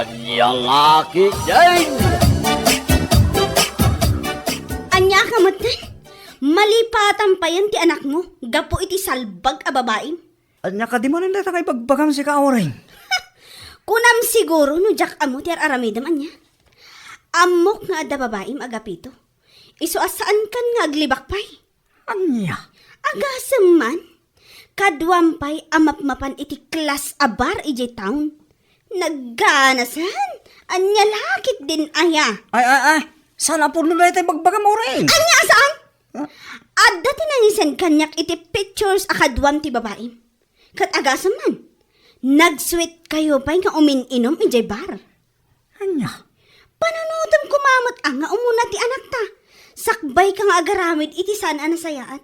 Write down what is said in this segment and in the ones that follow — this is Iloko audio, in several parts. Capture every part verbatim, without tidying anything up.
Ania nga ketdin? Ania ka metten? Malipatan payen ti anakmo gapu iti salbag a babaim? Ania kadi manen dayta nga ibagbagam, sika, Auring? Kunam siguro no diak ammo ti ar-aramidem, ania? Ammok nga adda babaim a gapito. Isu a saankan nga aglibak pay. Ania? Agasem man. Kaduam pay a mapmapan iti class a bar idiay town. Nagganasan? Ania la ketdin aya? Ay, ay, ay. Saan a pudno dayta ibagbagam, Auring? Ania a saan? Huh? Adda ti nangisend kaniak iti pictures a kaduam ti babaim. Ket agasem man, nag-sweet kayo pay nga umin-inom idiay bar. Ania? Panunotem koma met a nga umuna ti anakta. Sakbayka nga agaramid iti saan a nasayaat.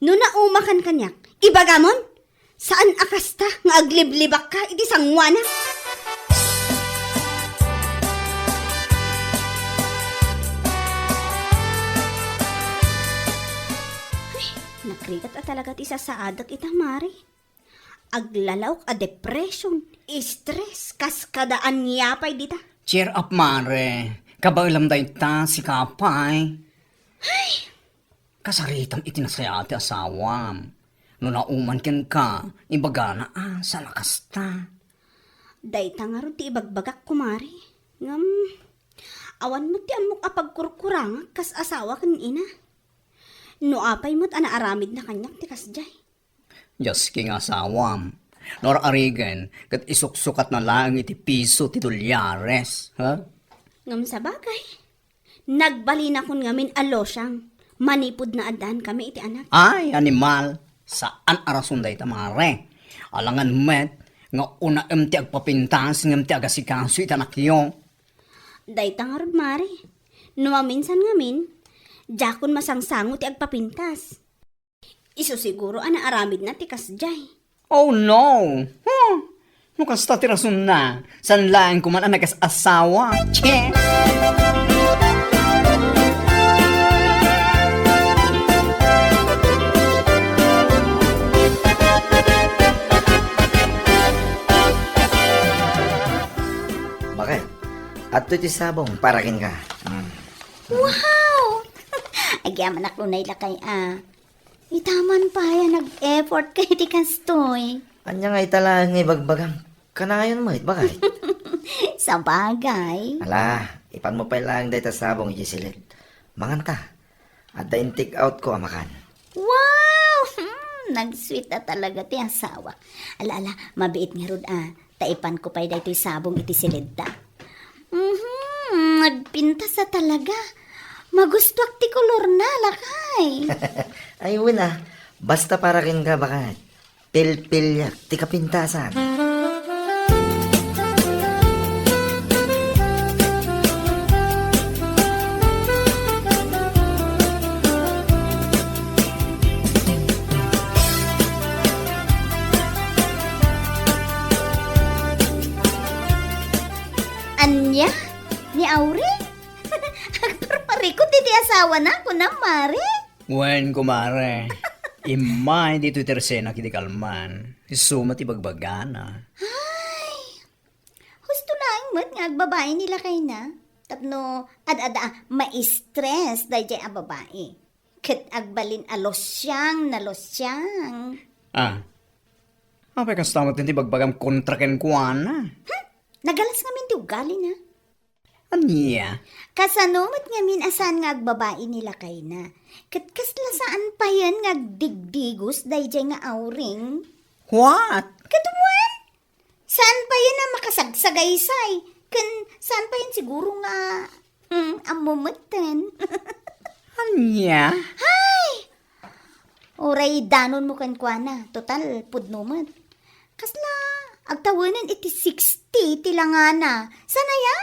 No naumakan kaniak, ibagamon, saan a kasta nga agliblibakka iti sangoana. Ay, nakrigat a talaga ti sasaadek ita, Mari. Aglalaok a depression, stress, kas kada ania pay dita. Cheer up, Mare. Kabaelam dayta, sika pay. Ay! Kasaritam iti nasayaat ti asawam. No nauman kenka, ibagana a saan a kasta. Dayta ngarud ti ibagbagak, kumare. Ngem, awan met ti ammok a pagkurkurangak kas asawa ken ina. No apay met a naaramidna kaniak ti kasdiay. Dios ken nga asawam. No ar-arigen, ket isuksukatna laeng iti piso ti dolyares, ha? Ngem sabagay, nagbalinakon ngamin a losiang manipud naaddaan kami iti anak. Ay, animal! Saan a rason dayta, mare. Alangan met nga unaem ti agpapintas ngem ti agasikaso iti anakyo. Dayta ngarud, mare. No maminsan ngamin, diakon masangsango ti agpapintas. Isu siguro a naaramidna ti kasdiay. Oh no! Huh! No kasta ti rasonna, saan laeng koma a nagas-asawa? Che! Bakit? Adtoy ti sabong para kenka. Mm. Wow! Agyamanak unay lakay a. Ita man pay a nag-effort ka iti kastoy. Ania nga ita laeng nga ibagbagam? Kanayon met, bakit? Sabagay. Ala, ipanmo pay laeng dayta sabong idiay siled. Manganta. Adda in-take out ko a makan. Wow! Hmm, nag-sweet a talaga ti asawak. Ala, ala, mabiit ngarud a. Ta ipanko pay daytoy sabong iti siledda. Mhm, nagpintas a talaga. Magustuak ti kolorna, lakay. Ay, wen a. Basta para kenka, bakit? Pilpiliak ti kapintasan. Ania? Ni Auring? Agparparikut iti asawana, kunam, mare? Wen, kumare. Immay ditoy ti resenak iti kalman. Isu met ibagbagana. Ay! Husto laeng met nga agbabai ni lakayna. Tapno ad-ada a ma-stress daydiay a babai. Ket agbalin a losiang na losiang. Ah. Apay kasta met ti bagbagam kontra kenkuana? Hmm? Nagalas ngamin ti ugalina. Ania? Kasano met ngamin a saan nga agbabai ni lakayna? Ket kasla saan payen nga agdigdigos daydiay nga Auring? What? Ket wen? Saan payen a makasagsagaysay? Ken saan payen siguro nga, hmm, ammo metten? Ania? Hay! Uray danonmo kenkuana, total, pudno met. Kasla agtawenen iti sixty ti langana. Saan aya?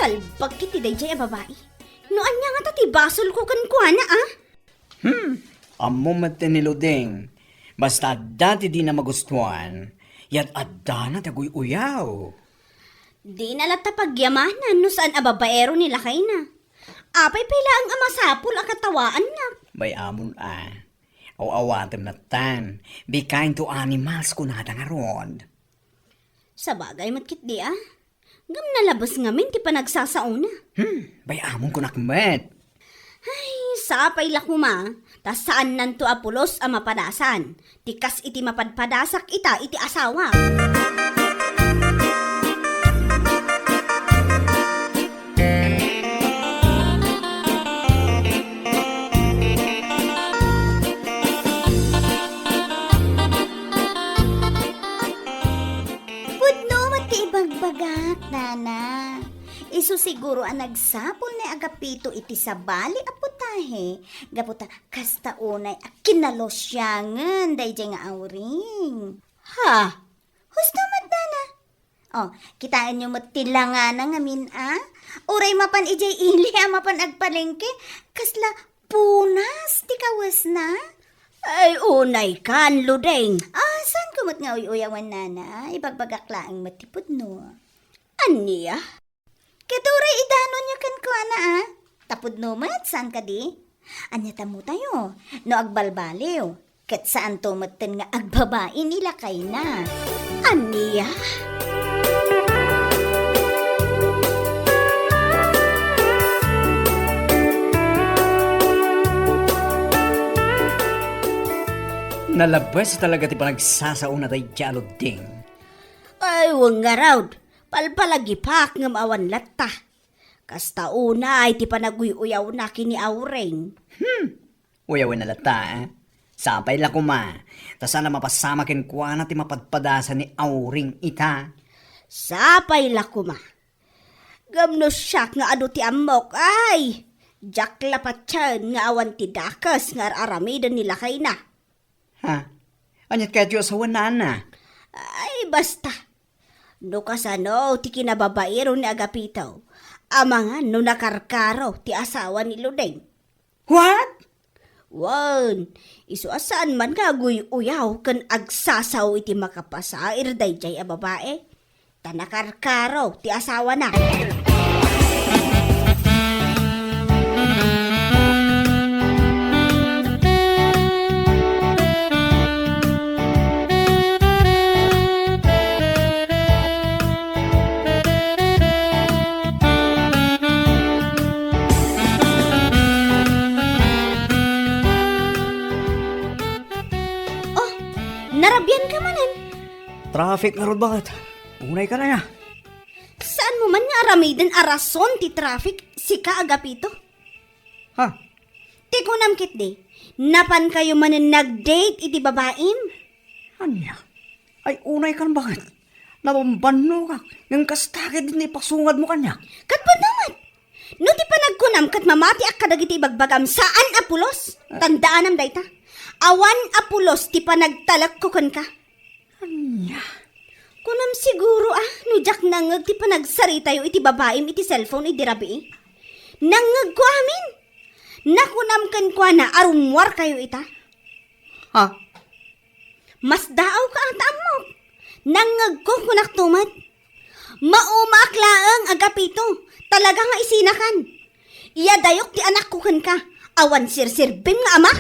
Salbag iti daydiay a babai. No ania ngata ti basolko kenkuana, a? Hmm, ammo met ti ni Luding. Basta adda ti dina magustuan, yad-addana ti aguy-uyaw. Dina latta pagyamanan no saan a babaero ni lakayna. Apay pay laeng a masapul a katawaannak? Bay-amon a. Aw-awatem lattan. Be kind to animals, kunada ngarud. Sabagay met ketdi a. Ngem nalabes ngamin ti panagsasaona. Hmm, bay-amon kunak met. Ay, sapay la koma, ta saannanto a pulos a mapadasan, ti kas iti mapadpadasak ita iti asawa. Pudno met ti ibagbagak, nana. Isu siguro a nagsapul ni Agapito iti sabali a putahe, gapu ta kasta unay a kinalosiangen daydiay nga awring. Ha? Husto met, nana. Oh, kitaenyo met ti langana ngamin a? Uray mapan idiay ili a mapan agpalengke, kasla punas ti kawesna? Ay, unay kan, Luding. Ah, saanko met nga uy-uyawen, nana? Ibagbagak laeng met ti pudno. Ania? Ket uray idanonyo kenkuana a? Ta pudno met, saan kadi? Ania tammo tayo? No agbalbaliw, ket saanto metten nga agbabain ni lakayna. Ania? Nalabes talaga ti panagsasaona daydiay a Luding. Ay, wen ngarud, palpalagipak ngem awan latta. Kasta unay ti panaguy-uyawna ken ni Auring. Hmm, uyawenna latta, eh. Sapay la koma, ta saan a mapasamak kenkuana ti mapadpadasan ni Auring ita. Sapay la koma. Ngem no siak nga adu ti ammok, ay, diak la patien nga awan ti dakes nga ar-aramiden ni lakayna. Ha? Aniat kayatyo a sawen, nana? Ay, basta. No kasano ti kinababaero ni Agapito, amangan no nakarkaro ti asawa ni Luding. What? Wen, isu a saan man nga aguy-uyaw ken agsasao iti makapasair daydiay a babae. Ta nakarkaro ti asawana. Oh, narabian ka manen? Traffic ngarud, baket. Unay ka na ya. Saan mo man nga aramiden a rason ti traffic, sika, Agapito? Ha? Ti kunam ketdi, napan kayo manen nag-date iti babaim? Ania? Ay, unay kan, baket. Nabambannokak, ngem kasta ketdi ti ipasungad mo kaniak. Ket pudno met. No ti panagkunam ket mamatiak kadagiti ibagbagam, saan a pulos. Tandaanam dayta. Awan a pulos ti panagtalekko kenka. Ania? Kunam siguro a no diak nangngeg ti panagsaritayo iti babaim iti cellphone idi rabii. Nangngegko amin. Nakunam kenkuana a rummuarkayo ita. Ha? Masdaawka a ta ammok. Nangngegko, kunakto met. Maumaak laeng, Agapito. Talaga nga isinakan. Iyadayok ti anakko kenka. Awan serserbim nga ama.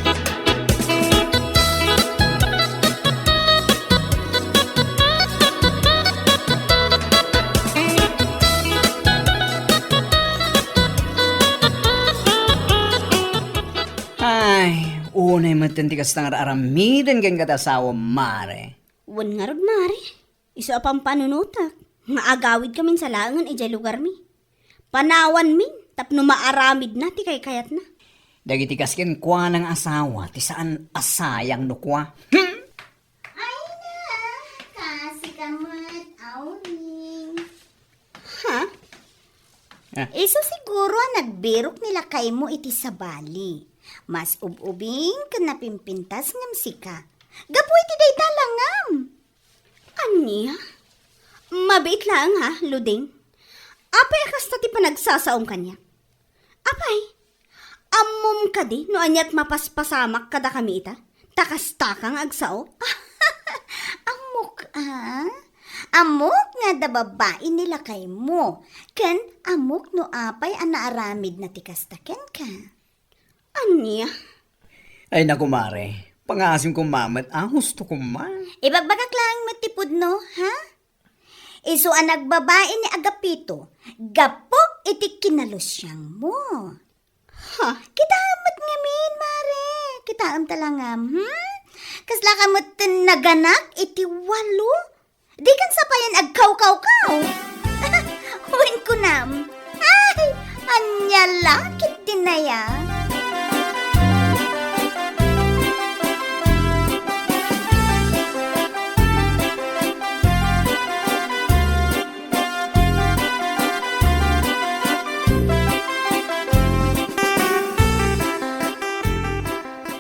Ay, unay metten ti kasta nga ar-aramiden kenka ti asawam, mare. Wen ngarud, mare. Isu a pampanunotek nga agawidkamin sa laengen idiay lugarmi. Panawanmin tapno maaramidna ti kaykayatna. Dagiti kas kenkuana nga asawa ti saan a sayang no kua. Hmm? Ay na, kasika met, Auring. Ha? Ah. Isu siguro a nagbirok ni lakaymo iti sabali. Mas ub-ubing ken napimpintas ngem sika. Gapu iti dayta langam. Ania? Mabiit laeng ha, Luding. Apay a kasta ti panagsasaom kaniak? Apay, ammom kadi no aniat mapaspasamak kadakami ita? Ta kastaka nga agsao? Ammok a. Ammok nga adda babai ni lakaymo, ken ammok no apay a naaramidna ti kasta kenka. Ania? Ay, naku, mare. Pangasim koma met a husto koma. Ibagbagak laeng met ti pudno, ha? Isu a nagbabai ni Agapito, gapu iti kinalusiangmo. Ha? Kitaem met ngamin, mare. Kitaem ta la ngem, hmm? Kasla ka met ten naganak iti walo? Dikan sapayan agkawkawkaw. Wen kunam, ay, ania la ketdi aya?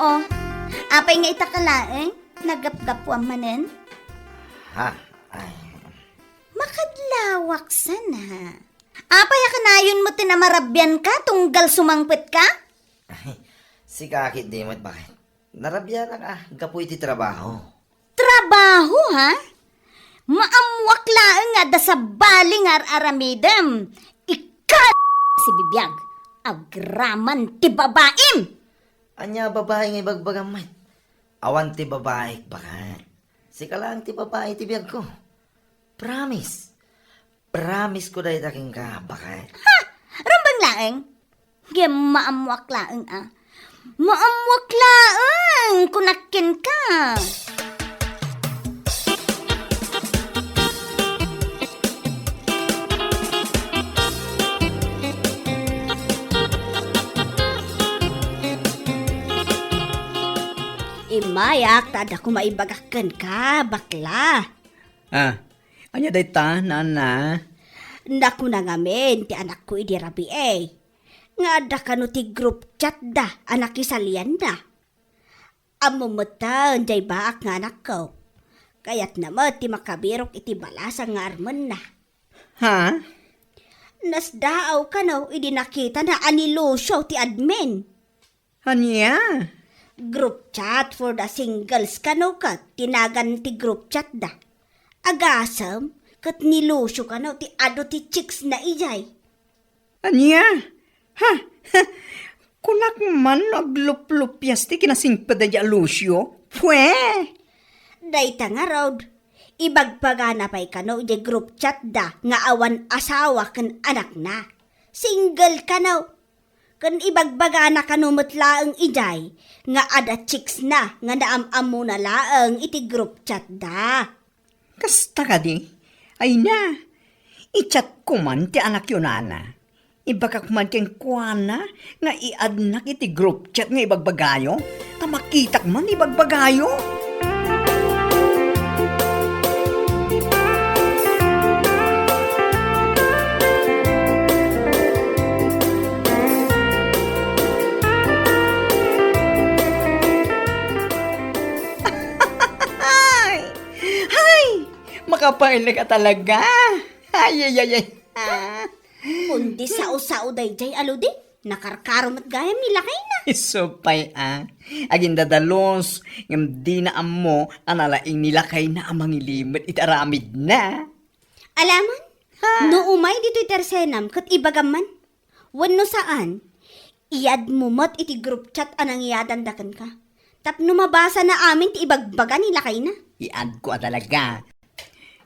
Oh, apay nga ita ka laeng? Naggapgapuam manen? Ha? Ay. Makadlawak sana. Apay a kanayon met ti namarabianka tunggal sumangpetka? Ay, sika ketdi met baket. Narabianak a gapu iti trabaho. Trabaho, ha? Maammoak laeng nga adda sabali nga ar-aramidem. Ika, sibibiag, agraman ti babaim! Ania babai nga ibagbagam met? Awan ti babaik, baket. Sika laeng ti babai ti biagko. Promise. Promise ko dayta kenka, baket. Ha! Rumbeng laeng? Ngem maammoak laeng a. Maammoak laeng, kunak kenka. Immayak ta adda koma ibagak kenka, bakla. Ah, ania dayta, nana? Nakuna ngamin ti anakko idi rabii, nga adda kano ti group chat da a nakisalianna. Ammom metten jay baak nga anakko. Kayatna met ti makabirok iti balasang nga armenna. Ha? Nasdaaw kano idi nakitana a ni Lucio ti admin. Ania? Group chat for the singles kano ket ti nagan ti group chat da. Agasem ket ni Lucio kano ti adu ti chicks na ijay. Ania? Ha? Kunak man no agluplupias ti kinasingpet da a Lucio? Pwe! Dayta ngarud, ibagbagana pay kano ijay group chat da nga awan asawa ken anakna. Single kano. Ken ibagbagana kano met laeng ijay nga adda chicks na nga naam-ammona laeng iti group chat da. Kasta kadi? Ay na, i-chat ko man ti anakyo, nana. Ibagak man kenkuana nga i-add-nak iti group chat nga ibagbagayo, ta makitak man ibagbagayo. Hay! Hay! Makapaelek a talaga. Ay, ay, ay, ay. Ah. Kundi sao-sao dayjay a lodi, nakarkaro met gayam ni lakayna. Isu pay a. Agindadalus, ngem dina ammo a nalaing ni lakayna a mangilimed iti aramidna. Alaman, ha? No umay ditoy tersenam ket ibagam man, wenno saan, i-add mo met iti group chat a nangyadanda kenka. Tapno mabasana amin ti ibagbaga ni lakayna. I-add ko a talaga.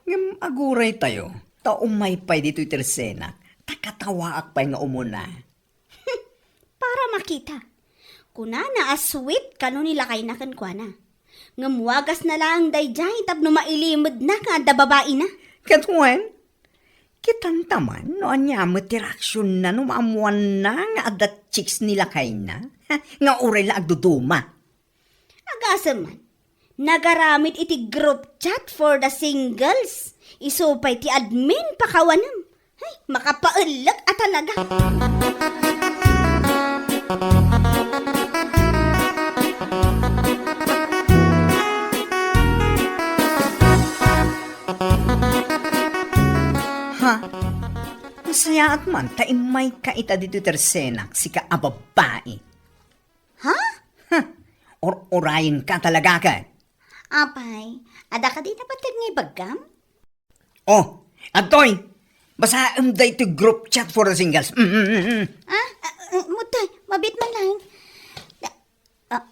Ngem aguray tayo, ta umay pay ditoy tersenak, ta katawaak pay nga umuna. Para makita. Kunana a sweet kano ni lakayna kenkuana. Ngem wagasna laeng dayjay tapno mailimedna nga adda babaina. Ket wen, kitanta man no ania met ti reaksionna no maammoanna nga adda chicks ni lakayna, nga uray la agduduma. Agasem man, nagaramid iti group chat for the singles. Isu pay ti admin pakawanem. Ay, makapaellek a talaga. Ha? Nasayaat man ta immayka ita ditoy tersenak, sika a babbai. Ha? Huh. Ur-urayenka talaga ket. Apay, adda kadi napateg nga ibaggam? Oh, adtoy! Basaem daytoy group chat for the singles. Mm, mm, mm, mm. Ah, ah, ah, mutoy, mabiit man lang. Ah,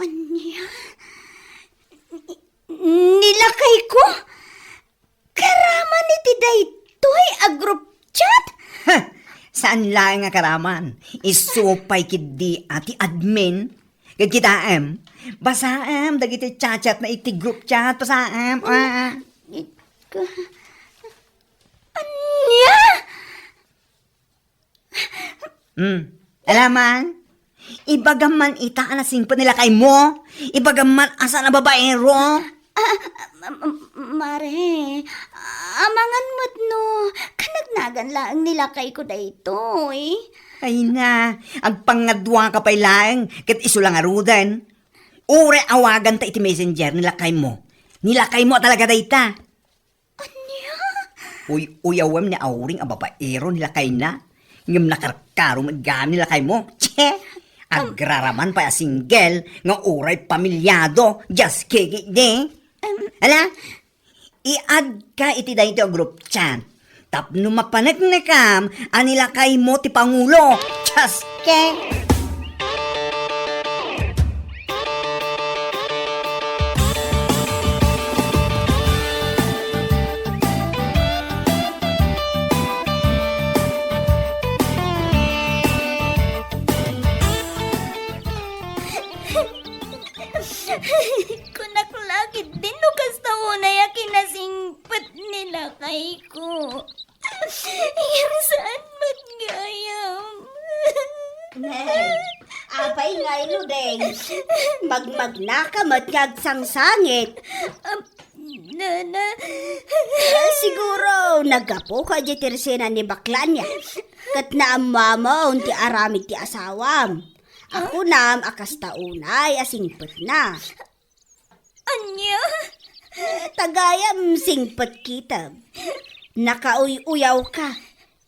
ania? Ni-, nilakayko? Karaman iti daytoy a group chat? Ha! Saan laeng a karaman. Isu pay ketdi a ti admin. Ket kitaem, basaem dagiti chat-chatna iti group chat, basaem. Ah, ah. Ania? Hmm. Ala man, ibagam man ita a nasingpet ni lakaymo. Ibagam man a saan a babaero. Ah, ma-, ma-, mare, amangan met no kanagnagan laeng ni lakayko daytoy. Ay na, agpangaduaka pay laeng, ket isu la ngaruden. Uray awaganta iti messenger ni lakaymo. Ni lakaymo talaga dayta. Ania? Uy-uyawem ni Auring a babaero ni lakayna. Ngem nakarkaro met gayam ni lakaymo. Che! Agraraman pay a single nga uray pamilyado. Just kidding, di? Em. Ala, i-add ka iti daytoy a group chat. Tapno mapaneknekam a ni lakaymo ti pangulo. Just kidding. Kunak la ketdin no kasta unay a kinasingpet ni lakayko. Ngem saan met gayam. Neng, apay nga ilo, Deng? Magmagnaka met nga agsangsangit. Am, nana. Eh, siguro, naggapuka idiay tersinan ni bakla ania. Ket naammoamon ti aramid ti asawam. Akunam a kasta unay a singpetna. Ania? Eh, ta gayam singpet kitam. Nakauy-uyawka,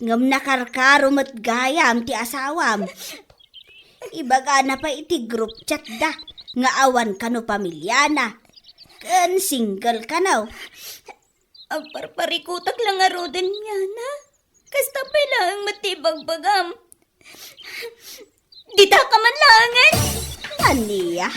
ngem nakarkaro met gayam ti asawam. Ibagana pay iti group chat da nga awan kano pamiliana, ken single kano. Agparparikutak la ngaruden, Yana. Kasta pay laeng met ti ibagbagam. Ditaka man laengen. Ania?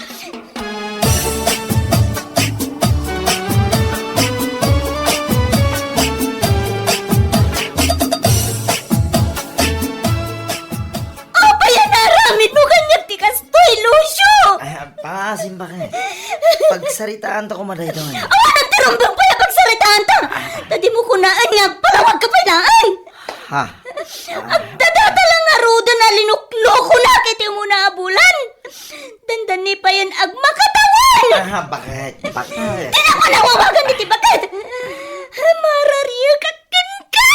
Apay a naaramidmo kaniak ti kastoy, Lucio? Ah, pasim, bakit? Pagsaritaanta koma daytoy. Awan ti rumbeng pay a pagsaritaanta. Ta dimo kunaen nga agpalawagka pay laeng. Ha? Agdadata la ngaruden a linuklokonak iti umuna a bulan. Dandani payen agmakatawen. Ah, bakit? Bakit? Dina ko nawawagan iti bakit. Marariek kenka.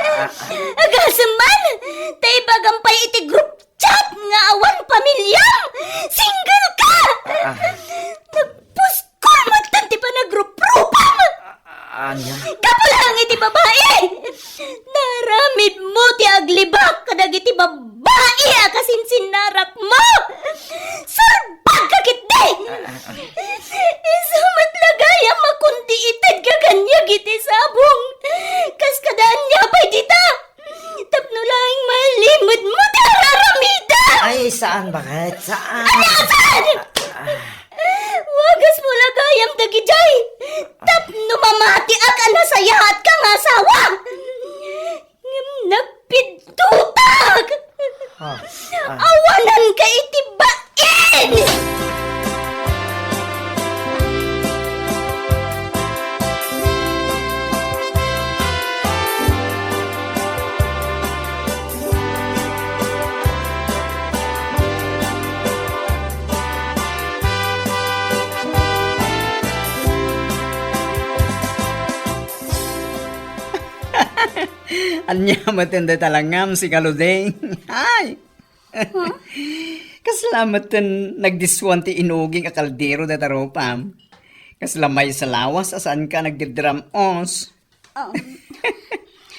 Ah, ah. Agasem man, ta ibagam pay iti group chat nga awan pamiliam. Single ka. Ah. Nagpuskol met ti panagruprupam. Ania? Gapu laeng iti babai! Naaramidmo ti aglibak kadagiti babai a kasinsinnarakmo! Surbagka ketdi! Isu met la gayam a kundi itedka kaniak iti sabong! Kas kada ania pay dita! Tapno laeng malimedmo ti araramidam! Ay, saan, bakit? Saan? Ania, saan? Ah, ah. Wagasmo la gayam dagidiay. Tapno mamatiak a nasayaatka nga asawa. Ngem nagpiddutak. Ah, ah. Awananka iti bain. Ania met dayta la ngem si Kaludeng? Ay! Huh? Kasla met nagdiswan ti inuging a kaldero dayta rupam. Kasla maysa lawas a saanka nagdidram-os. Um,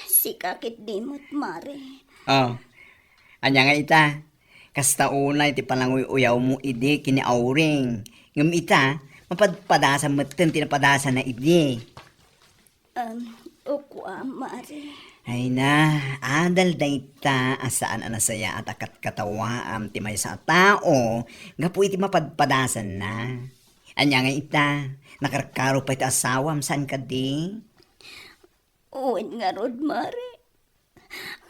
sika ketdi met, Mare. Oh. Ania nga ita? Kasta unay ti pananguy-uyawmo idi ken ni Auring. Ngem ita, mapadpadasan metten ti napadasana idi. Um, ukuam, Mare. Ay na, adal dayta a saan a nasayaat a katkatawaam ti maysa a tao gapu iti mapadpadasanna. Ania nga ita, nakarkaro pay ti asawam, saan kadi? Wen ngarud, Mare.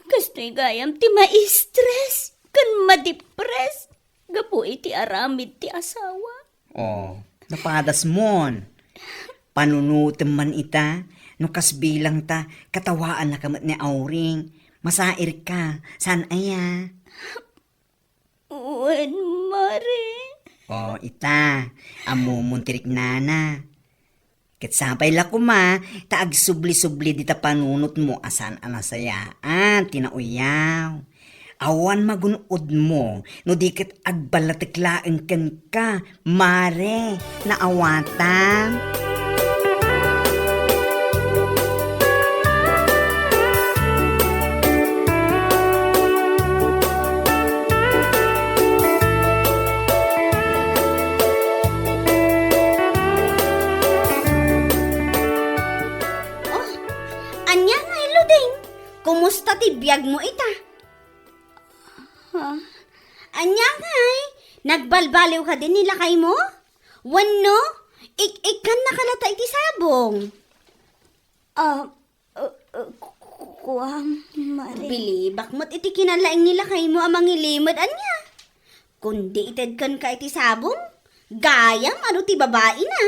Kastoy gayam ti ma-stress ken ma-depress gapu iti aramid ti asawa. Oh, napadasmon. Panunotem man ita, no kas bilang ta, katawaannaka met ni Auring. Masairka, saan aya? Wen, Mare. Oh, ita, ammomon ti riknana. Ket sapay la koma ta agsubli-subli dita panunotmo a saan a nasayaat ti nauyaw. Awan magun-odmo no di ket agballatek laeng kenka, Mare, naawatan. Oh, ania ngay, Luding? Kumusta ti biagmo ita? Ha? Ania ngay? Nagbalbaliw kadi ni lakaymo? Wenno, ik-ikkannaka latta iti sabong? Ah, uh, uh, ku-, ku-, kuam, Mare. Bilibak met iti kinalaing ni lakaymo a mangilimed, ania? Kundi ited kenka iti sabong, gayam a no ti babaina.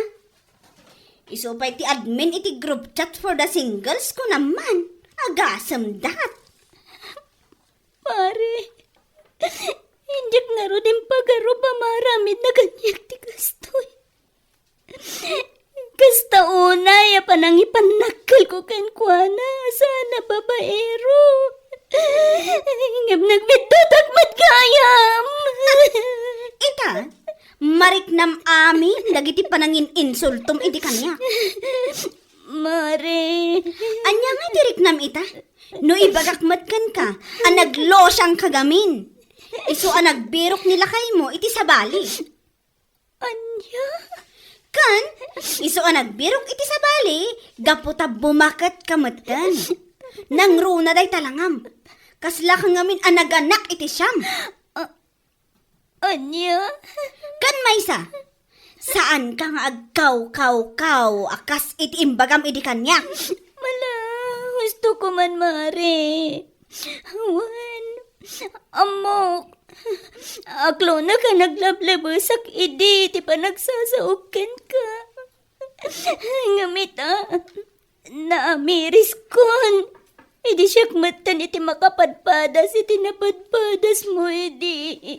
Isu pay ti admin iti group chat for the singles, kunam man. Agasem dat. Mare, diak ngarud impagarup a maaramidna kaniak ti kastoy. Kasta unay a panangipannakkelko kenkuana a saan a babaero. Ngem nagbiddutak met gayam. Ita, mariknam amin dagiti panangin-insultom idi kaniak. Mare. Ania nga ti riknam ita? No ibagak met kenka a naglosiangka gamin, isu a nagbirok ni lakaymo iti sabali. Ania? Ken, isu a nagbirok iti sabali, gapu ta bumaketka metten. Nangruna dayta langam. Kaslaka ngamin a naganak iti siam. Ah, ania? Ken maysa, saanka nga agkawkawkaw a kas iti imbagam idi kaniak. Mala, hustoko man, Mare. Wen, ammok. Aklona a naglablabesak idi ti panagsasaok kenka. Ngem ita, naamiriskon. Idi siak metten iti makapadpadas iti napadpadasmo idi.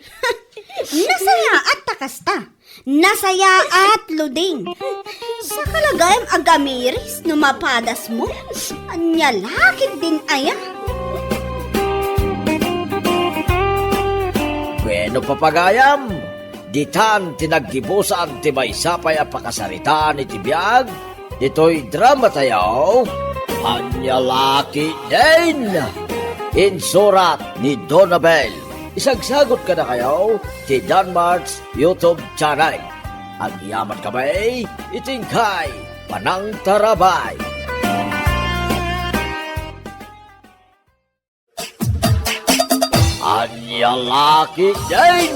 Nasayaat ta kasta. Nasayaat, Luding. Saka la gayam agamiris no mapadasmo. Ania la ketdin aya? Bueno, papagayam, ditan ti naggibusan ti maysa pay a pakasaritaan iti biag ditoy dramatayo, Ania la ketdin? Insurat ni Donabel. Isagsagut kadakayo ti Danmart's YouTube channel. Agyaman kami iti inkay panangtarabay. Ania la ketdin?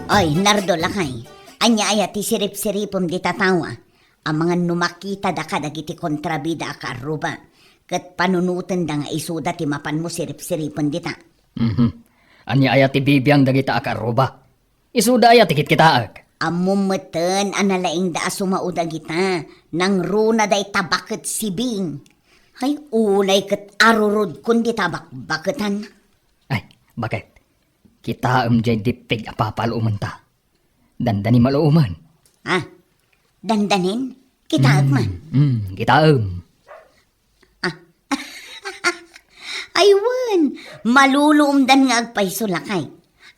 Oy, Nardo, lakay, ania aya ti siripsiripem dita tawa? Amangan no makitadaka dagiti kontrabida a kaarruba, ket panunotenda nga isuda ti mapanmo siripsiripen dita. Mhm. Ania aya ti bibiang dagita a kaarruba? Isuda aya ti kitkitaek? Ammom metten a nalaingda a sumao dagita, nangruna dayta baket sibing. Hay, unay ket arurodkon dita bakbaketan. Ay, baket. Kitaem jay dippig a papaluomenta. Dandani maluomen. Ah, dandanin? Kitaek man. Mm, kitaem. Ah. Ay, wen, maluluomdan nga agpayso, lakay.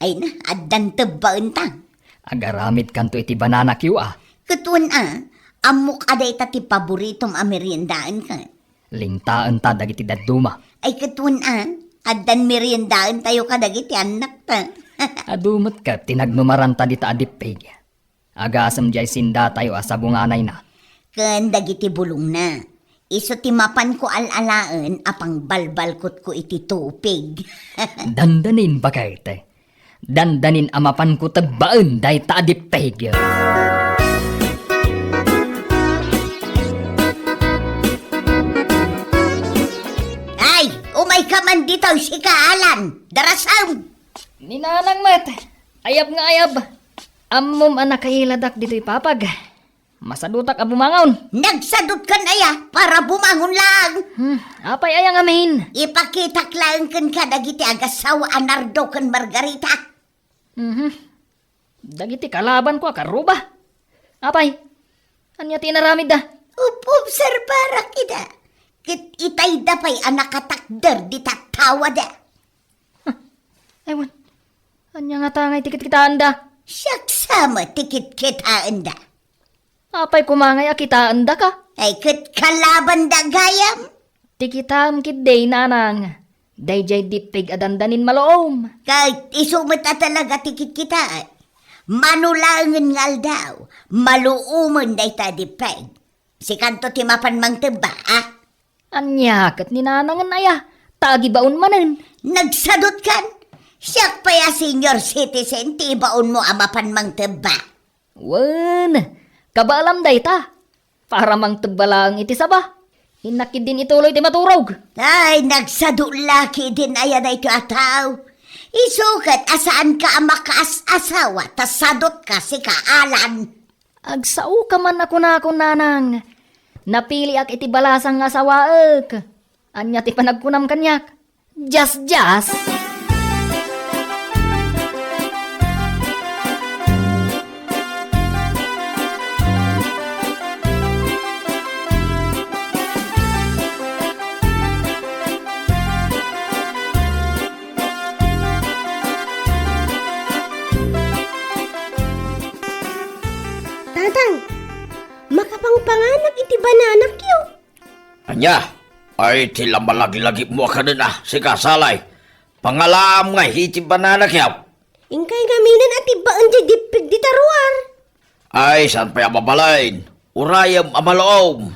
Ay na, addan tebbaenta. Agaramidkanto iti banana cue, ah. Ket wen, ah, ammok a dayta ti paboritom a meriendaenka. Lintaenta dagiti dadduma. Ay, ket wen, ah, addan meriendaentayo kadagiti annakta. Adu met ket ti nagnumaranta dita a dippig. Agasem jay sindatayo a sabunganayna. ken dagiti bulongna. Isu ti mapanko al-alaen a pangbalbalkotko iti tupig. Dandanin, baket. Dandanin a mapanko tebbaen dayta a dippeg. Ay, umayka man ditoy, sika, Alan. Darasem! Ni nanang met, ayab nga ayab. Ammom a nakailadak ditoy papag. Masadutak a bumangon. Nagsadutkan aya para bumangon laeng. Hmm, apay aya ngamin? Ipakitak laeng kenka dagiti agassawa a Nardo ken Margarita. Mhm. Dagiti kalabanko a karruba. Apay, ania ti inaramidda? Up-, obserbarak ida. Ket itayda pay a nakatakder dita tawada. Huh. Ay, wen. Ania ngata ngay ti kitkitaenda? Siak sa met ti kitkitaenda. Apay koma ngay a kitaendaka? Ay, ket kalabanda gayam. Ti kitaem ketdi, nanang, daydiay dippeg a dandanin maluom. Ket isu met a talaga ti kitkitaek. Mano laengen nga aldaw, maluomen dayta a dippeg. Sikanto ti mapan mangtebba, a? Ania ket ni nanangen aya? Ta agibaon manen. Nagsadutkan? Siak pay a senior citizen ti ibaonmo a mapan mangtebba. Wen, kabaalam dayta. Para mangtebba laeng iti saba. Innak ketdin ituloy ti maturog. Ay, nagsadu la ketdin aya daytoy a tao. Isu ket a saanka a makaas-asawa ta sadutka, sika, Alan. Agsaoka man a kunakon, nanang. Napiliak iti balasang nga asawaek. Ania ti panagkunam kaniak? Jas-jas. Tatang, makapangpanganak iti bananakyo. Ania? Ay, ti la malagilagipmo a kanen a, sika, Salay. Pangalaam ngay iti bananakyo. Inkay ngaminen a tibbaen diay dippeg dita ruar. Ay, saan pay a mabalin? Urayem a maluom.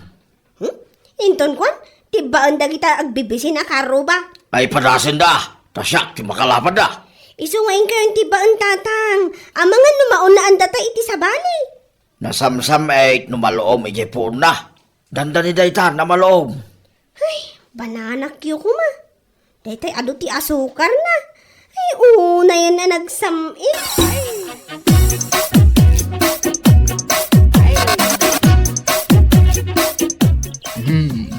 Hmm? Inton kuan, tibbaen dagita agbibisin a karruba. Ay, padasenda, ta siak ti makalapanda. Isu nga inkayon tibbaen, tatang. Amangan no maunaan data iti sabali. Nasamsam-et no maluom idiay puonna. Dandani dayta a maluom. Ay, bananakyo koma. Daytay adu ti asukarna. Ay, unayen a nagsam-it. Hmm.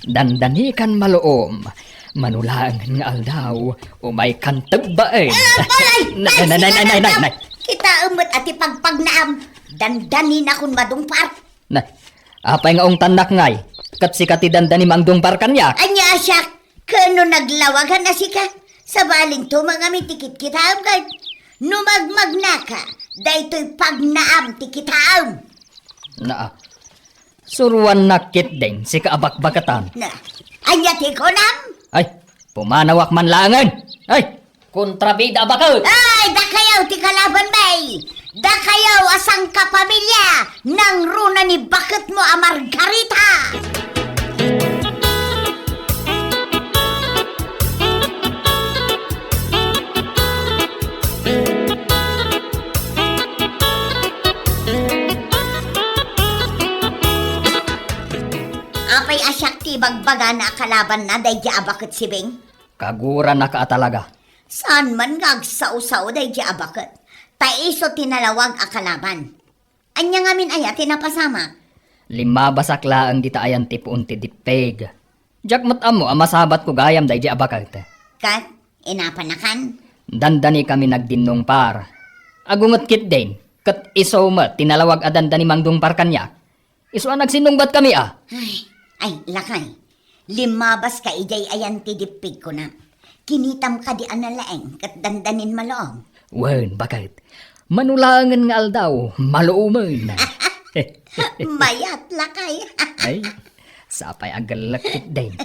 Dandanikan maluom. Mano laeng nga aldaw, umaykan tebbaen. Ay, nay, nay, nay, nay, nay, nay. Kitaem met a ti pagpagnaam, dandaninakon madungpar. Na, apay nga ungtannak ngay? Ket sika ti dandanim a dungpar kaniak? Ania a siak? Ken no naglawagan a sika, sabalinto ngamin ti kitkitaem ket no magmagnaka, daytoy pagnaam ti kitaem. Naa, suroannak ketdin sika a bakbaketan. Na, ania ti kunam? Ay, pumanawak man laengen. Ay! Kontrabida a baket! Ay, dakayo ti kalaban, bay! Dakayo a sangkapamilya, nangruna ni baketmo a Margarita! Apay a siak ti bagbagana a kalabanna daydi a baket, Sibing? Kaguranaka a talaga. Saan man nga agsao-sao daydi a baket, ta isu ti nalawag a kalaban. Ania ngamin aya ti napasamak? Limmabasak laeng dita ayan ti puon ti dippeg. Diak met ammo a masabatko gayam daydi a baket. Ket, inapanakan? Dandanikami nagdinnungpar. Agunget ketdin, ket isu met ti nalawag a dandani mangdungpar kaniak. Isu a nagsinnungbatkami a. Ay, ay, lakay. Limmabaska idiay ayan ti dippeg, kunam. Kinitam kadi a nalaeng ket dandanin maluom? Wen, baket. Mano laengen nga aldaw, maluomen. Mayat, lakay. Ay, sapay a gellek ketdin.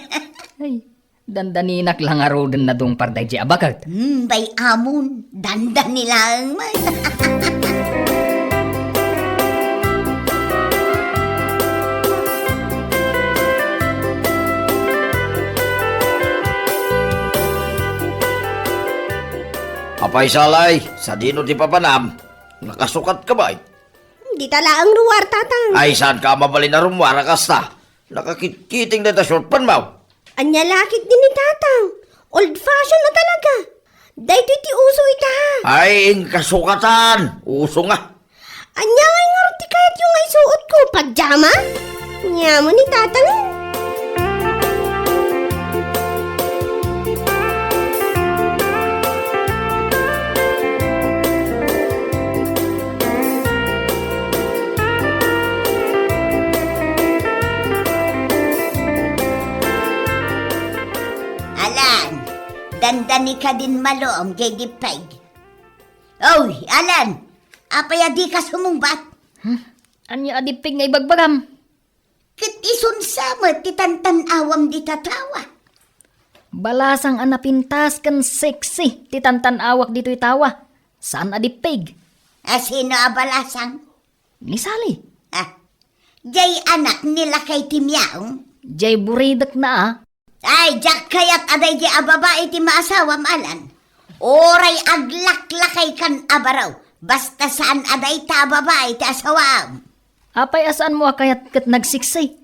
Ay. Dandaninak la ngaruden a dungpar daydi a baket. Hmm, bay-amon, dandani laeng met. Paisalay, sadino ti papanam? Nakasukat ka bay? Dita laeng ruar, Tatang. Ay, saan ka mabalin a rummuar a kasta? Nakakitkiting dayta short pant mo. Ania la ketdi ni Tatang? Old fashion a talaga. Daytoy ti uso ita. Ay, inkasukatan. Uso nga. Ania ngay ngarud ti kayatyo nga isuotko? Pajama? Ania mo ni Tatang? Alan, dandani kadin malom, J D Peg. Oy, Alan, apay a dika sumungbat? Hmm? Ania a dippig nga ibagbagam? Ket isun sa met ti tantan-awam dita tawa. Balasang a napintas ken sexy ti tantan-awak ditoy tawa. Saan a dippig. A sino a balasang? Ni Sally. Ah, jay anak ni lakay ti Miaong? Jay buridekna a. Ay, diak kayat a daydi a babai ti maasawam, Alan. Uray aglaklakaykan a baro, basta saan a dayta a babai ti asawaam. Apay a saanmo a kayat ket nagsiksi?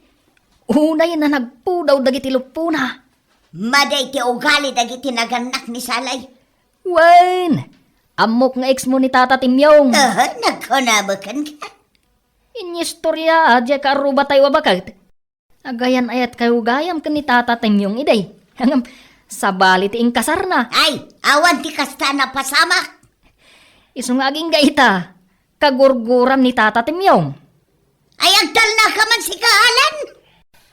Unay a nagpudaw dagiti luppona. Madi ti ugali dagiti nagannak ni Salay. Wen, ammok nga ex mo ni Tata Timyong. Aha, nagkunam kenka. Inyistorya a diay kaarrubatayo a baket. Agayan-ayat kayo gayam ken ni Tata Timyong idi. Ngem, sabali ti inkasarna. Ay, awan ti kasta a napasamak. Isu nga agingga ita, kagurguram ni Tata Timyong. Ay, agtalna ka man sika, Alan?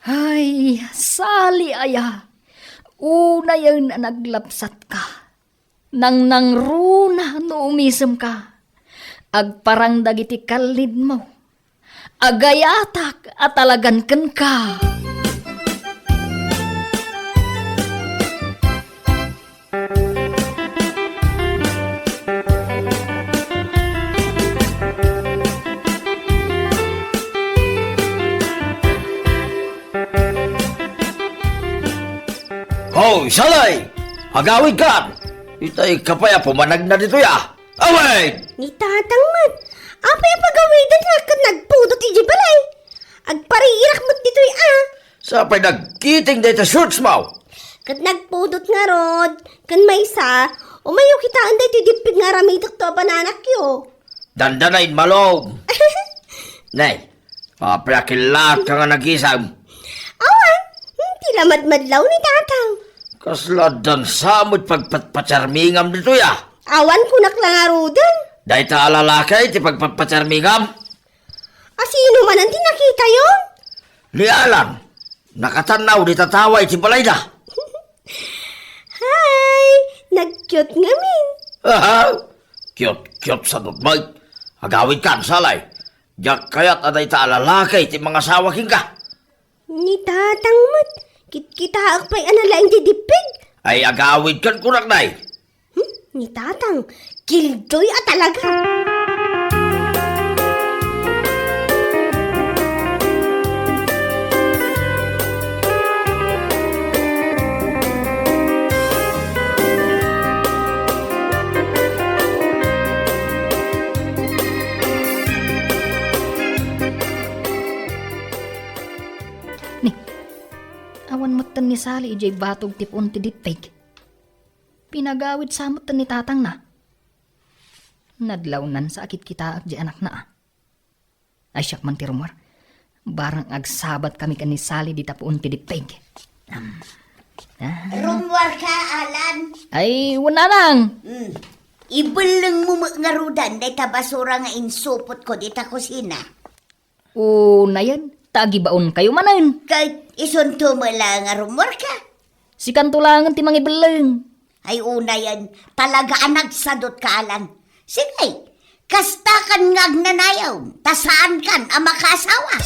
Ay, Sally aya. Unayen a naglabsatka. Nangnangruna no umisemka. Agparang dagiti kallidmo. Agayatak a talagan kenka. Hoy, Salay! Agawidkan! Itay ka pay a pumanagna ditoy a. Away! Ni Tatang met, apay a pagawidanna ket nagpudot idiay balay? Agpariirak met ditoy a. Sapay nagkiting dayta shorts mo. Ket nagpudot ngarud, ken maysa, umayo kitaen daytoy dippig nga aramidekto a bananakyo. Dandana, Inmalom. Nay, apay a killaat ka nga nagisam? Awan, ti la madmadlaw ni Tatang. Kasla dansa met pagpatpatsarmingam ditoy a. Awan kunak la ngaruden. Dayta a lalaki ti pagpatpatsarmingam? A sino manen ti nakitayo? Ni Alan, nakatannaw dita tawa iti balayda. Hay, nag-cute ngamin. Aha, cute-cute sa dutmay. Agawidkan, Salay. Diak kayat a dayta a lalaki ti mangasawa kenka. Ni Tatang met, kitkitaek pay a nalaing ti dippig. Ay, agawidkan kunak, nay. Hmm? Ni Tatang, kildoy a talaga. Ni, awan metten ni Sally idiay batog ti puon ti dippig. Pinagawid sa metten ni tatangna. Nadlawnan sa a kitkitaek diay anakna a. Ay, siak man ti rummuar. Barang agsabat kami ken ni Sally dita puon ti dippig. Am. Ah. Rummuar ka, Alan? Ay, wen, nanang. Hmm. Ibellengmo met ngaruden dayta basura nga insupotko dita kusina. Unayen, ta agibaonkayo manen. Ket isunto met la nga rummuarka. Sikanto laengen ti mangibelleng. Ay, unayen, talaga a nagsadutka, Alan. Sige, kastakan nga agnanayon, ta saankan a makaasawa.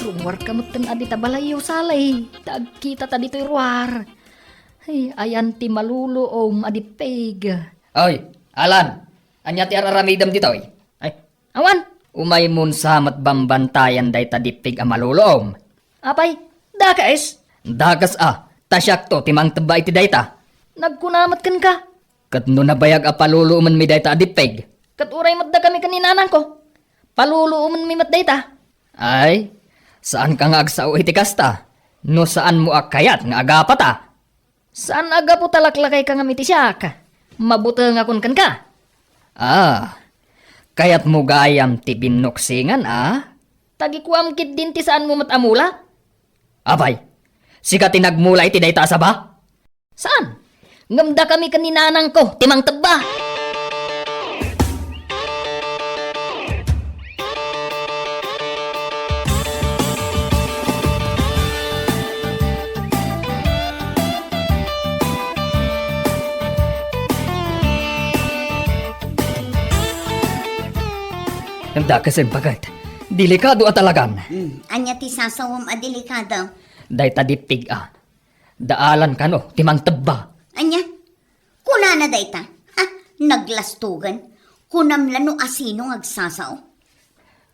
Rummuarka metten a dita balayyo, Sally, ta agkitata ditoy ruar. Ay, ayan ti maluluom a dippig. Oy, Alan, ania ti ar-aramidem ditoy? Ay, awan. Umaymon sa met bambantayan dayta dippig a maluluom. Apay, dakes? Dakes a, ta siakto ti mangtebba iti dayta. Nagkuna met kenka. Ket no nabayag a paluluomenmi dayta a dippig? Ket uray met dakami ken ni nanangko. Paluluomenmi met dayta. Ay, saanka nga agsao iti kasta, no saanmo a kayat nga agapata. Saan a gapu ta laklakayka ngem iti siak. Mabutengakon kenka. Ah, kayatmo gayam ti binnuksingan, a? Tagikuam ketdin ti saanmo met a mula? Apay, sika ti nagmula iti dayta a saba? Saan? Ngem dakami ken ni nanangko ti mangtebba. Dakes, baket. Delikado a talagan. Hmm, ania ti sasawem a delikado? Dayta dippig a. Daalan kano ti mangtebba. Ania? Kunana dayta? Ha? Naglastogan? Kunam la no asino nga agsasao?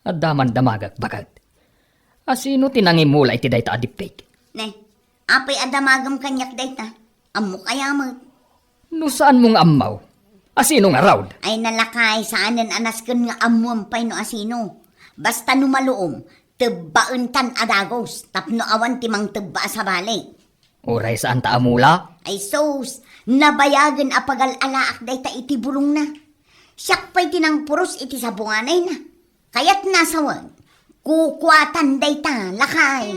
Adda man damagek, baket. Asino ti nangimula iti dayta a dippig? Ne, apay a damagem kaniak dayta? Ammok aya met? No saanmo nga ammo, asino ngarud? Ay, lakay, saanen a nasken nga ammoem pay no asino. Basta no maluom, tebbaentan a dagus tapno awan ti mangtebba a sabali. Uray saan ta a mula? Ay sus, nabayagen a pagal-alaak dayta iti bulongna. Siak pay ti nangpuros iti sabunganayna. Kayatna a sawen, kukuatan dayta, lakay.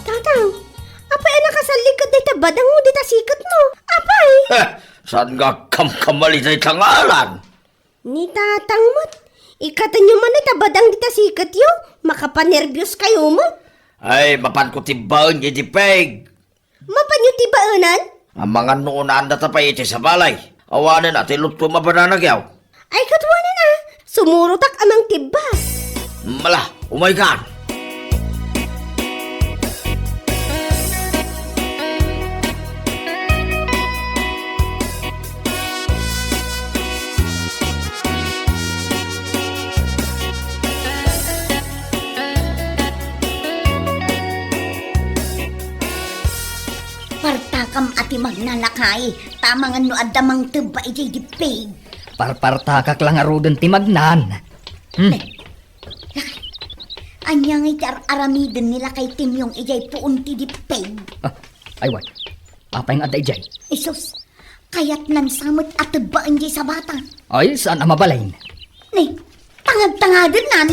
Tatang, apay a nakasalliked dayta badangmo dita siketmo? Apay! Heh, saan nga agkamkamali dayta nga Alan? Ni tatang met, ikatenyo man dayta badang dita siketyo, makapanerbios kayo met. Ay, mapanko tibbaen diay dippig. Mapanyo tibbaenan? Amangan no unaandata pay iti sabali. Awanen a ti lutko mabananagyaw. Ay, ket wanen a, sumurotak a mangtibba. Mala, umaykan. Partakam a ti magna, lakay, ta amangan no adda mangtebba idiay dippig. Parpartakak la ngaruden ti magnan. Hmm. Lakay, ania ngay ti ar-aramiden ni Lakay Timyong idiay puon ti dippig? Ah, ay, wen. Apay nga adda idiay? Isus, kayatnan sa met a tebbaen diay sabata. Ay, saan a mabalin? Ni, tangad-tangadennan.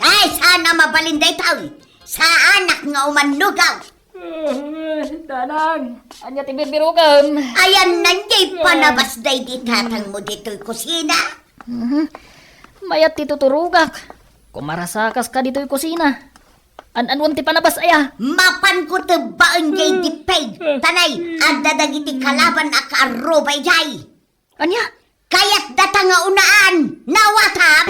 Ay, saan a mabalin daytoy? Saanak nga umannugaw. Ah, Danang, ania ti birbirokem? Ayanna diay panabas daydi tatangmo ditoy kusina? Mhm. Mayat ti tuturogak. Kumarasakaska ditoy kusina. An-anuem ti panabas aya? Mapanko tebbaen diay dippig. Tanay, adda dagiti kalaban a kaarruba idiay. Ania? Kayatdata nga unaan, nawatam!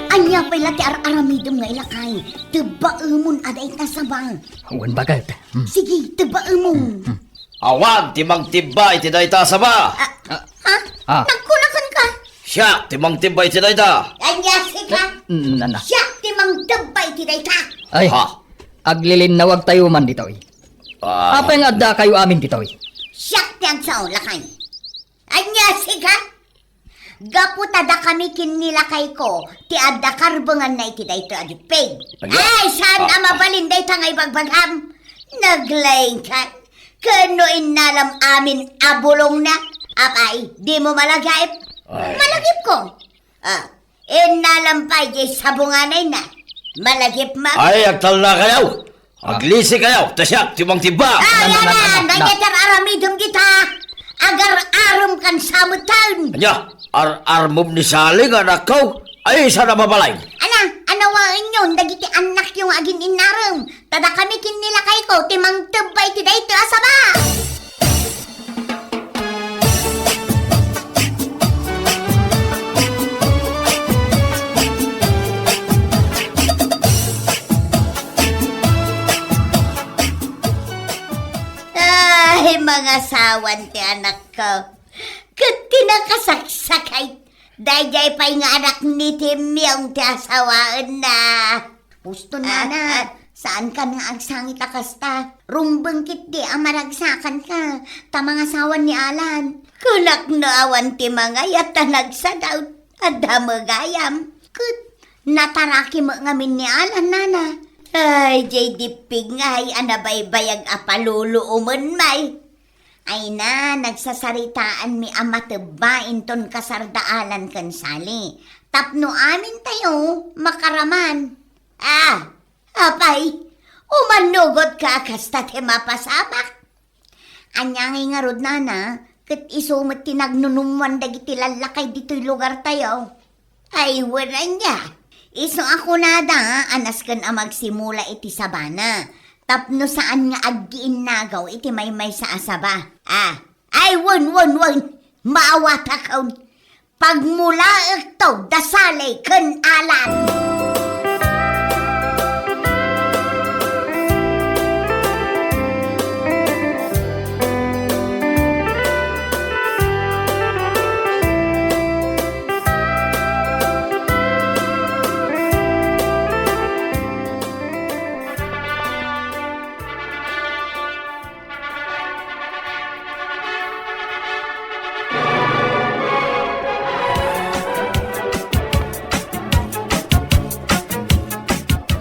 Ania pay la ti ar-aramidem nga ilakay? Tebbaemon a dayta saba. Wen, baket. Hmm. Sige, tebbaemon. Hmm. Awan ti mangtibba iti dayta a saba. Ah, ah, ha? Ah. Nagkuna kenka? Siak ti mangtibba iti dayta. Ania sika? Mm, nana. Siak ti mangtibba iti dayta. Ay, ha? Aglilinnawagtayo man ditoy. Ah. Apay nga addakayo amin ditoy? Siak ti agsao, lakay. Ania sika? Gapu ta dakami ken ni lakayko ti adda karbenganna iti daytoy a dippig. Ania? Ay, saan a mabalin dayta nga ibagbagam? Naglaingkan? Ken no innalam amin a bulongna, apay, dimo malagip? Ay. Malagipko. Ah, innalam pay diay sabunganayna. Malagipmo? Ay, agtalnakayo! Aglisikayo, ta siak ti mangtibba! Ah, na, na, yana, na, na, na. Dayta ti ar-aramidem dita. Agar-arem kan sa metten. Ania, ar-armem ni Sally nga anakko? Ay, saan a mabalin? Ana, anawaenyon dagiti annakyo nga agin-innarem. Ta dakami ken ni lakayko ti mangtebba iti daytoy a saba. Ay, mangasawan ti anakko. Ket ti nakasaksakit, daydiay pay nga anak ni Timyong ti asawaenna. Puston, ah, nana. Ah. Saankan nga agsangit a kasta. Rumbeng ketdi a maragsakanka, ta mangasawan ni Alan. Kunak no awan ti mangayat a nagsadaw, adda met gayam. Ket nataraki met ngamin ni Alan, nana. Ay, diay dippig ngay a nabaybayag a paluluomen, may. Ay na, nagsasaritaanmi a matebba inton kasardaalan ken Sally. Tapno amintayo makaraman. Ah, apay, umannugotka a kasta ti mapasamak. Ania ngay ngarud, nana, ket isu met ti nagnunummoan dagiti lallakay ditoy lugartayo. Ay, wen ania. Isu a kunada a nasken a magsimula iti sabana, tapno saan nga aggiinnagaw iti maymaysa a saba. Ah, ay, wen, wen, wen. Maawatakon. Pagmulaekto da Sally ken Alan.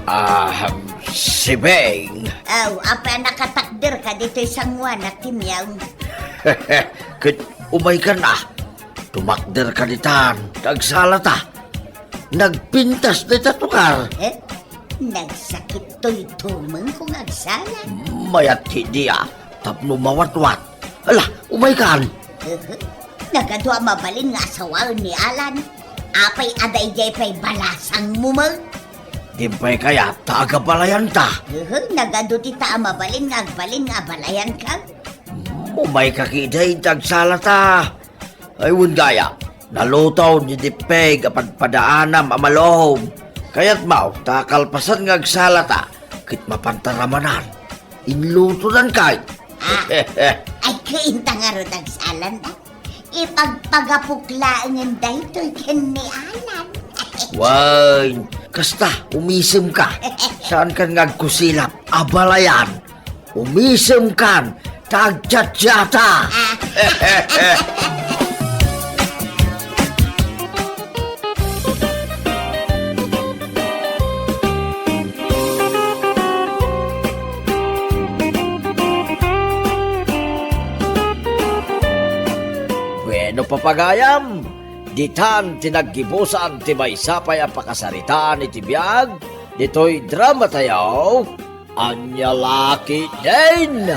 Ah, si Beng. Aw, apay a nakatakderka ditoy sangoanak ti miyaw? Ket umaykan a. Tumakderka ditan, ta agsalata. Nagpintas dayta tukar. Eh? Nagsakit toy tumengko nga agsala. Mayat ketdi a, tapno mawatwat. Ala, umaykan. Uhu. Nagadu a mabalin nga asawaen ni Alan. Apay a daydiay pay balasangmo met? Di pay kayat ta agabalayanta. Uhu, nagadu ti ta a mabalin nga agbalin nga abalayanka. Umayka ketdi ta agsalata. Ay, wen gayam, naluton ti dippeg a padpadaanam a malom. Kayatmo ta kalpasan nga agsalata, ket mapanta ramanan. Inlutonan kay. Ah, ay, kainta ngarud agsalanta. Ipagpagapok laengen daytoy ken ni Alan. Wen, kasta, umisemka. Saankan nga agkusilap, abalayan. Umisemkan, ta agchatchata. Bueno, papagayam, ditan ti naggibusan ti maysa pay a pakasaritaan iti biag ditoy dramatayo. Ania la ketdin?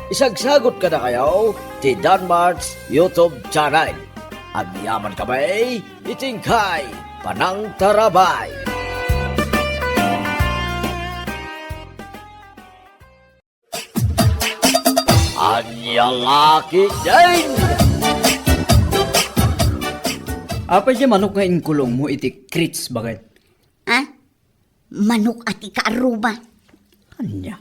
Isagsagot kadakayo ti Danmart's YouTube channel. Agyamankami iti inkay panangtarabay. Ania la ketdin? Apay diay manok nga inkulongmo iti crates, baket? Ha? Manok a ti kaarruba. Ania?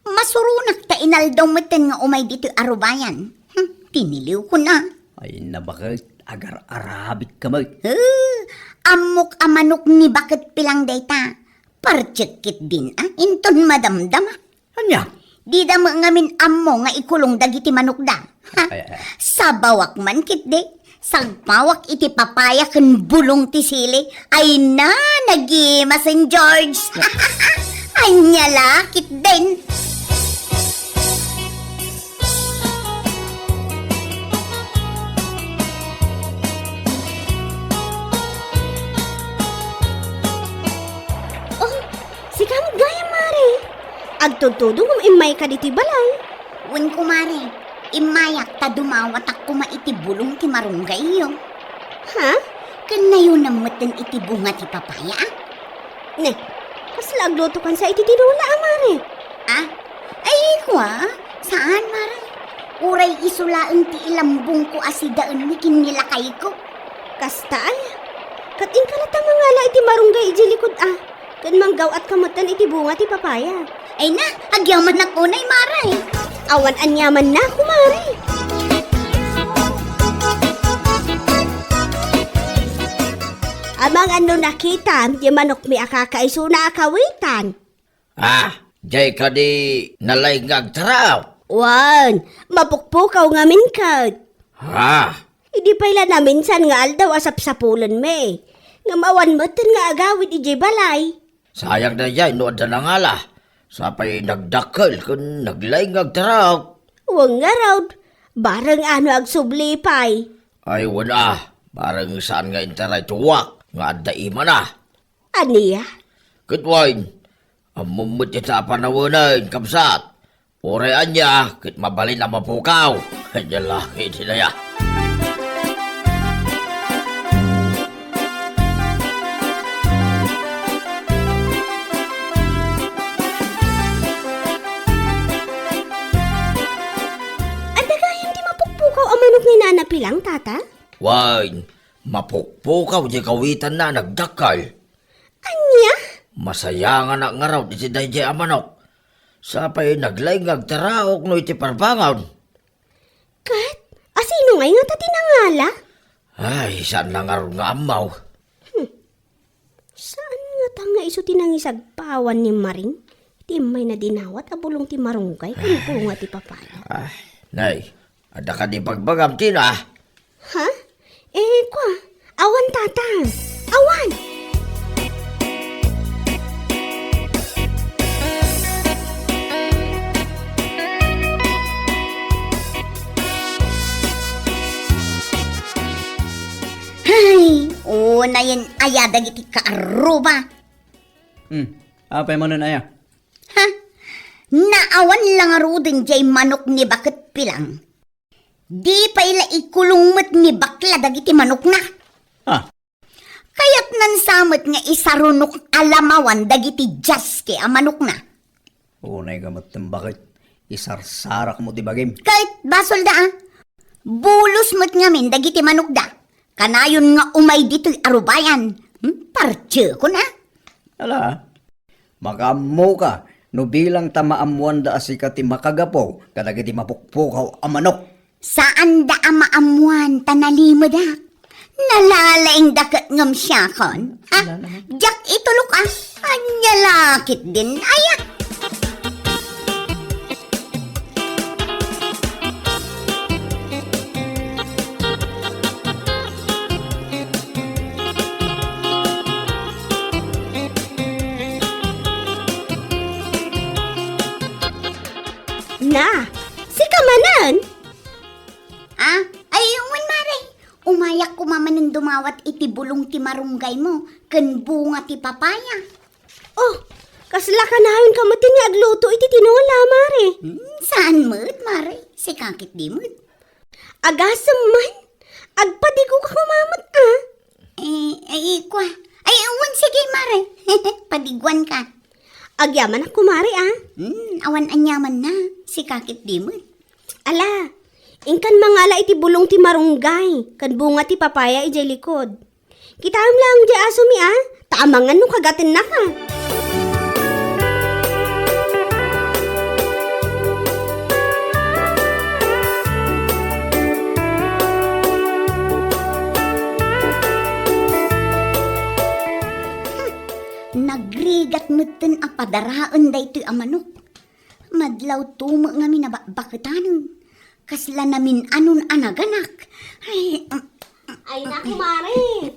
Masuronak ta inaldaw metten nga umay ditoy arubayan. Hmm, tiniliwkon a. Ay, nabaket, agar-arabikka met. Eh, ammok a manok ni baket pilang dayta. Parchek ketdin a, inton madamdama. Ania? Dida met ngamin ammo nga ikulong dagiti manokda. Ha? Ay, ay. Sabawak man ketdi. Sagpawak iti papaya ken bulong ti sili. Ay na, nagimasen, George. Ania la ketdin? Dika met gayam, mare. Agtudtudo ngem immayka ditoy balay. Wen, kumare, immayak ta dumawatak koma iti bulong ti marunggayyo. Ha? Ken nayonem metten iti bunga ti papaya. Ne, kasla aglutokansa iti tinola a, mare? Ah? Ay, kua, saan, mare. Uray isu laeng ti ilambongko a sidaenmi ken ni lakayko. Kasta aya? Ket inka latta mangala iti marunggay idiay likod a, ken manggaw-atka metten iti bunga ti papaya. Ay na, agyamanak unay, mare. Awan aniamanna, kumare. Amangan no nakitam, di manokmi a kakaisuna a kawitan. Ah, diay kadi nalaing nga agtaraok? Wen, mapukpukaw ngamin ket. Ha? Idi pay la naminsan nga aldaw a sapsapulenmi. Ngem awan metten nga agawid idiay balay. Sayang daydiay no adda nangala. Sapay nagdakkel ken naglaing nga agtaraok. Wen ngarud, bareng a no agsubli pay. Ay, wen a, bareng saan nga intaray tuwak nga adda imana. Ania? Ket wen, ammom met ita a panawenen, kabsat. Uray ania, ket mabalin a mapukaw. Ania la iti daya. Adda gayam ti mapukpukaw a manok ni Nana Pilang, Tata? Wen, mapukpukaw diay kawitanna a nagdakkel. Ania? Masayanganak ngarud iti daydiay a manok. Sapay naglaing nga agtaraok no iti parbangon. Ket, asino ngay ngata ti nangala? Ay, saan la ngarud nga ammo. Hmm. Saan ngata nga isu ti nangisagpawan ni Maring? Ti immayna dinawat a bulong ti marunggay ken bunga ti papaya. Ay, nay, adda kadi ibagbagam, Tina? Ha? Eh, kua, awan, Tata. Awan! Hay, unayen aya dagiti kaarruba. Hmm, apay manen aya? Ha? Naawan la ngaruden diay manok ni Baket Pilang. Di pay la ikulong met ni bakla dagiti manokna. Ah. Kayatnan sa met nga isarunok a lamawan dagiti jaske a manokna. Unay ka met, Baket, isarsarak mo ti bagim. Ket basolda, a. Bulos met ngamin dagiti manokda. Kanayon nga umay ditoy arubayan. Hmm? Partiekon, a. Ala, makaammoka no bilang ta maammoanda a sika ti makagapu kadagiti mapukpukaw a manok. Saanda a maammoan ta nalimedak. Nalalaingda ket ngem siakon. Ha? Wala naman. Diak itulok, a. Ania la ketdin aya. Na, sika manen? Ah, ay, wen, mare. Umayak koma manen dumawat iti bulong ti marunggaymo ken bunga ti papaya. Oh, kasla kanayon ka met ti agluto iti tinola, mare. Hmm, saan met, mare. Sika ketdi met. Agasem man, agpadigo ka koma met, a. Eh, ay, kua. Ay, wen, sige, mare. Padiguan ka. Agyamanak, kumare, a. Hmm, awan aniamanna. Sika ketdi met. Ala, inkan mangala iti bulong ti marunggay, ken bunga ti papaya idiay likod. Kitaem laeng diay asomi, a, ta amangan no kagatennaka. Nagrigat metten a padaraen daytoy a manok. Madlawto met ngamin a bakbaketanen. Kasla namin-anon a naganak. Ay, mm, ay, na, kumare.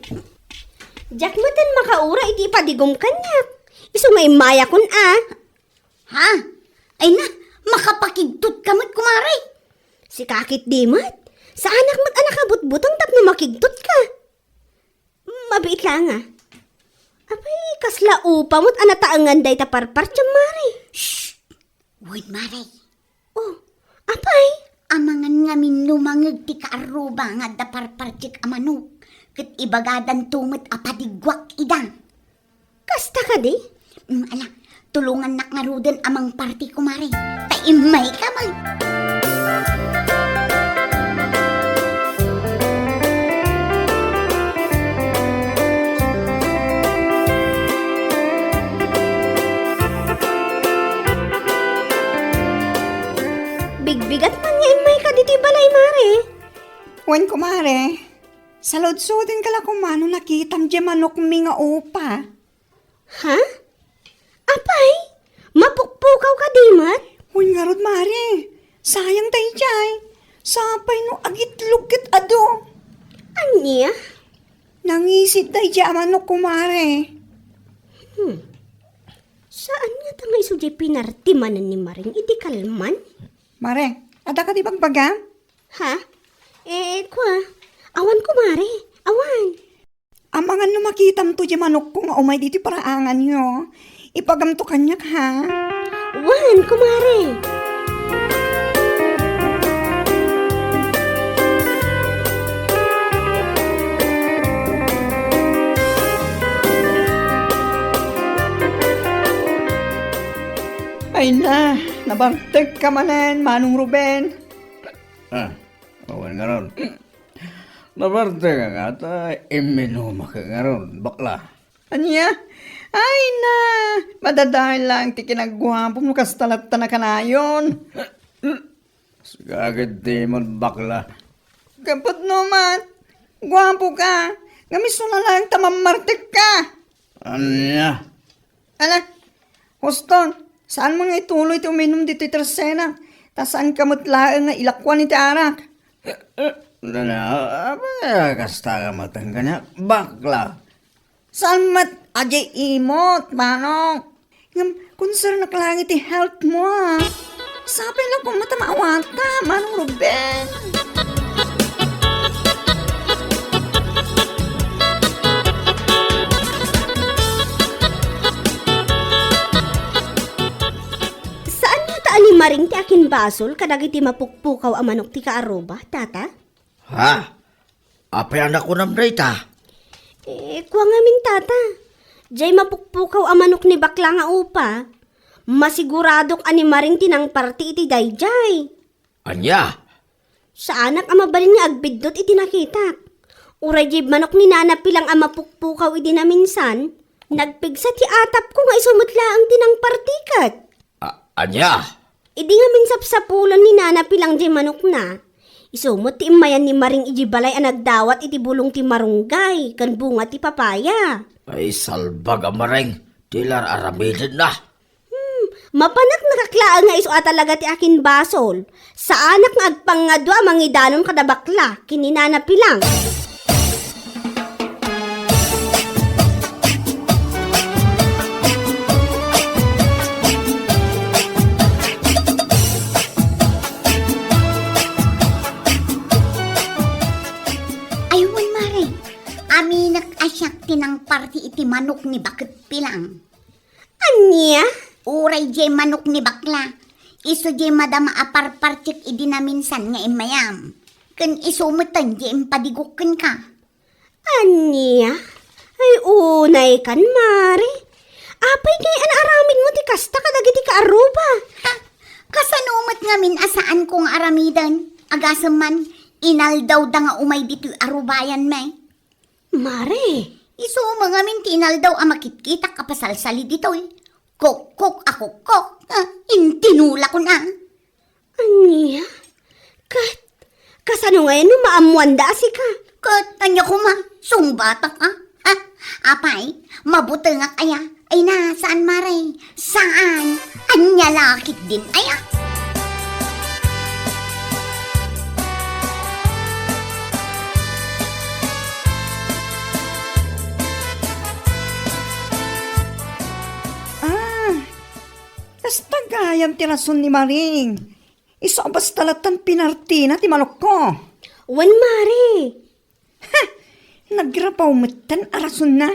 Diak metten makaura iti ipadigom kaniak. Isu nga immayakon, a. Ha? Ay na, makapakigtot ka met, kumare. Sika ketdi met. Saanak met a nakabutbuteng tapno makigtot ka. Mabiit laeng, a. Apay, kasla upa met a nataengan dayta parpartiam, Mare? Shh! Wen, Mare. Oh, apay? Amangan ngamin lumangeg ti kaarruba nga adda parpartiek a manok, ket ibagadanto met a padiguak ida. Kasta kadi? Mm, ala, tulongannak ngaruden a mangparti, kumare. Ta immayka man. Bigbigat man nga immayka ditoy balay, Mare. Wen, kumare. Saludsodenka la koma no nakitam diay manokmi nga upa. Ha? Apay? Mapukpukaw kadi met? Wen ngarud, Mare. Sayang daydiay. Sapay no agitlog ket adu. Ania? Nangisit daydiay a manok, kumare. Hmm. Saan ngata nga isu diay pinarti manen ni Maring iti kalman? Mare, adda kadi bagbagam? Ha? Eh, kua. Awan, kumare. Awan. Amangan no makitamto diay manokko nga umay ditoy paraanganyo, ipagamto kaniak, ha? Wen, kumare. Ay na, nabartekka manen, Manong Ruben. Ah, awan ngarud. Nabartekka ngata, imminumak ngarud, bakla. Ania? Ay na, madadael laeng ti kinaguapom no kasta latta nakanayon. Sika ket di met bakla. Kapudno met, guapoka, ngem isuna laeng ta mammartekka. Ania? Ala, huston, saan mo nga ituloy ti uminum ditoy tersenak, ta saanka met laeng nga ilakuan iti arak. Nana, apa, kasta nga mateng kaniak, bakla. Saan met a diay imot, manong? Ngem, konsernak laeng iti health mo, a. Sapay la koma ta maawata, Manong Ruben. Saan ngata a ni Maring ti akinbasol kadagiti mapukpukaw a manok ti kaarruba, Tata? Ha? Apay a nakunam dayta? Eh, kua ngamin, Tata. Diay mapukpukaw a manok ni bakla nga upa. Masiguradok a ni Maring ti nangparti iti daydiay. Ania? Saanak a mabalin nga agbiddut iti nakitak. Uray diay manok ni Nana Pilang a mapukpukaw idi naminsan, nagpigsa ti atapko nga isu met laeng ti nangparti ket. A-, ania? Idi ngamin sapsapulan ni Nana Pilang diay manokna, isu met ti immayan ni Maring idiay balay a nagdawat iti bulong ti marunggay ken bunga ti papaya. Ay, salbag a Maring, ti la ar-aramidenna. Hmm, mapanak nakaklaeng nga isu a talaga ti akinbasol. Saanak nga agpangadua a mangidanon kada bakla ken ni Nana Pilang. Ay, wen, Mare. Aminek a siak ti nangparti iti manok ni Baket Pilang. Ania? Uray diay manok ni bakla. Isu diay madama a parpartiek idi naminsan nga immayam. Ken isu metten diay impadigok kenka. Ania? Ay, unay kan, Mare. Apay ngay a naaramidmo ti kasta kadagiti kaarruba? Ha? Kasano met ngamin a saanko nga aramiden? Agasem man, inaldawda nga umay ditoy arubayanmi. Mare. Isu met ngamin ti inaldaw a makitkitak a pasalsali ditoy. Kokkok a kokkok. Ah, intinulakon a. Ania? Ket, kasano ngayen no maammoanda a sika? Ket, ania koma, sungbatak a. Ha? Apay, mabutengak aya? Ay na, saan, Mare? Saan? Ania la ketdin aya? Ah, kasta gayam ti rason ni Maring. Isu a basta lattan pinartina ti manokko. Wen, Mare. Ha! Nagrabaw metten a rasonna.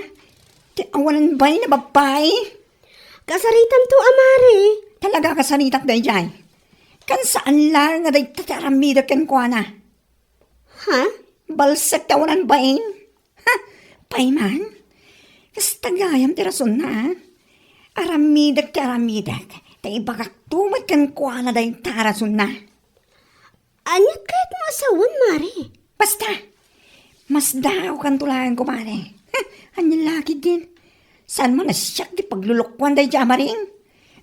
Ti awanan bain a babbai? Kasaritamto a, Mare. Talaga kasaritak daydiay. Ken saan laeng nga dayta ti aramidek kenkuana. Ha? Balsek ti awanan bain? Ha? Pay man? Kasta gayam ti rasonna, a? Aramidek ti aramidek. Ta ibagakto met kenkuana dayta a rasonna. Aniat kayatmo a sawen, Mare? Basta! Masdaawkanto laeng, kumare. Ha, ania la ketdin? Saan man a siak ti paglulukoan daydiay a Maring?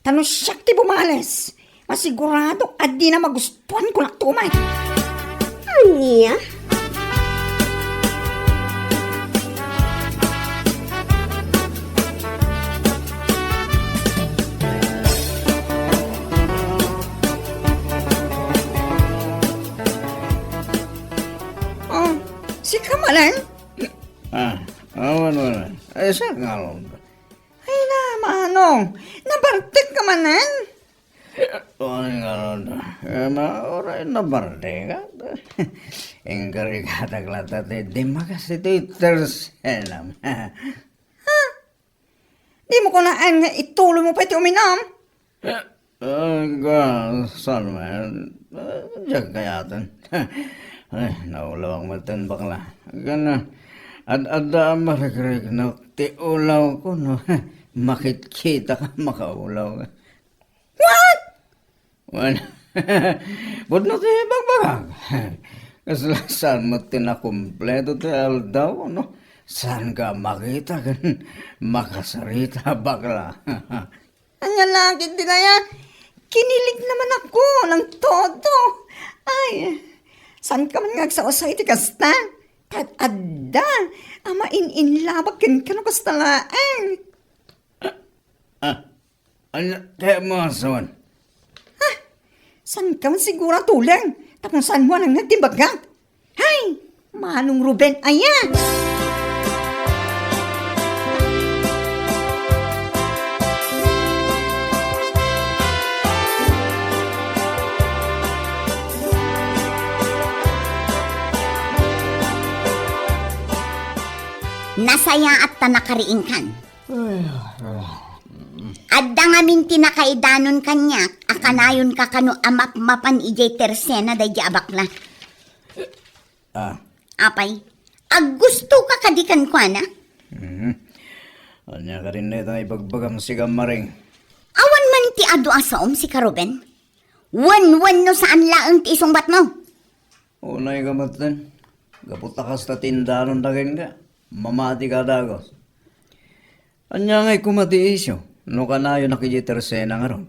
Ta no siak ti bumales, masiguradok a dina magustuan kunakto met. Ania? Oh, sika manen? Ah, awan, awan. Ay, sa ngalon. Ay na, Manong, nabartek ka manen? Ay, ngalon. Eh, ma, oray nabartek ka. Inkarikatak latta ti dimagas iti tersenam. Ha? Dimo kunaen nga ituloymo pay ti uminum? Eh, eh, ga, saan man? Eh, diak kayaten. Ay, naulawak metten, bakla. Ken, ad-adda a marikriknok ti ulawko no makitkitaka makaulaw. What? Wen, pudno ti bagbagak. Kasla saan met ti nakumpleto ti aldaw, no? Saanka a makita ken makasarita, bakla. Ania la ketdin aya? Kinilig naman ako ng todo. Ay, saanka man nga agsausay iti kasta? Tad-adda a main-inlabak kenka no kasta laeng. Ah, ania ti masawan? Ah, saanka man siguro a tuleng? Tapno saanmo a nangngeg ti imbagak? Hay! Manong Ruben aya! Nasayaat ta nakariingkan. Adda ngamin ti nakaidanon kaniak a kanayonka kano a mapmapan idiay tersena daydi a bakla. Ah. Apay, aggustoka kadi kenkuana? Mhm. Ania kadin dayta nga ibagbagam sika, Maring? Awan man ti adu a saom sika, Ruben. Wenno saan laeng ti isungbatmo. Unayka metten, gapu ta kasta ti indanon da kenka, mamatika a dagus. Ania ngay koma ti isyu no kanayonak idiay tersena ngarud?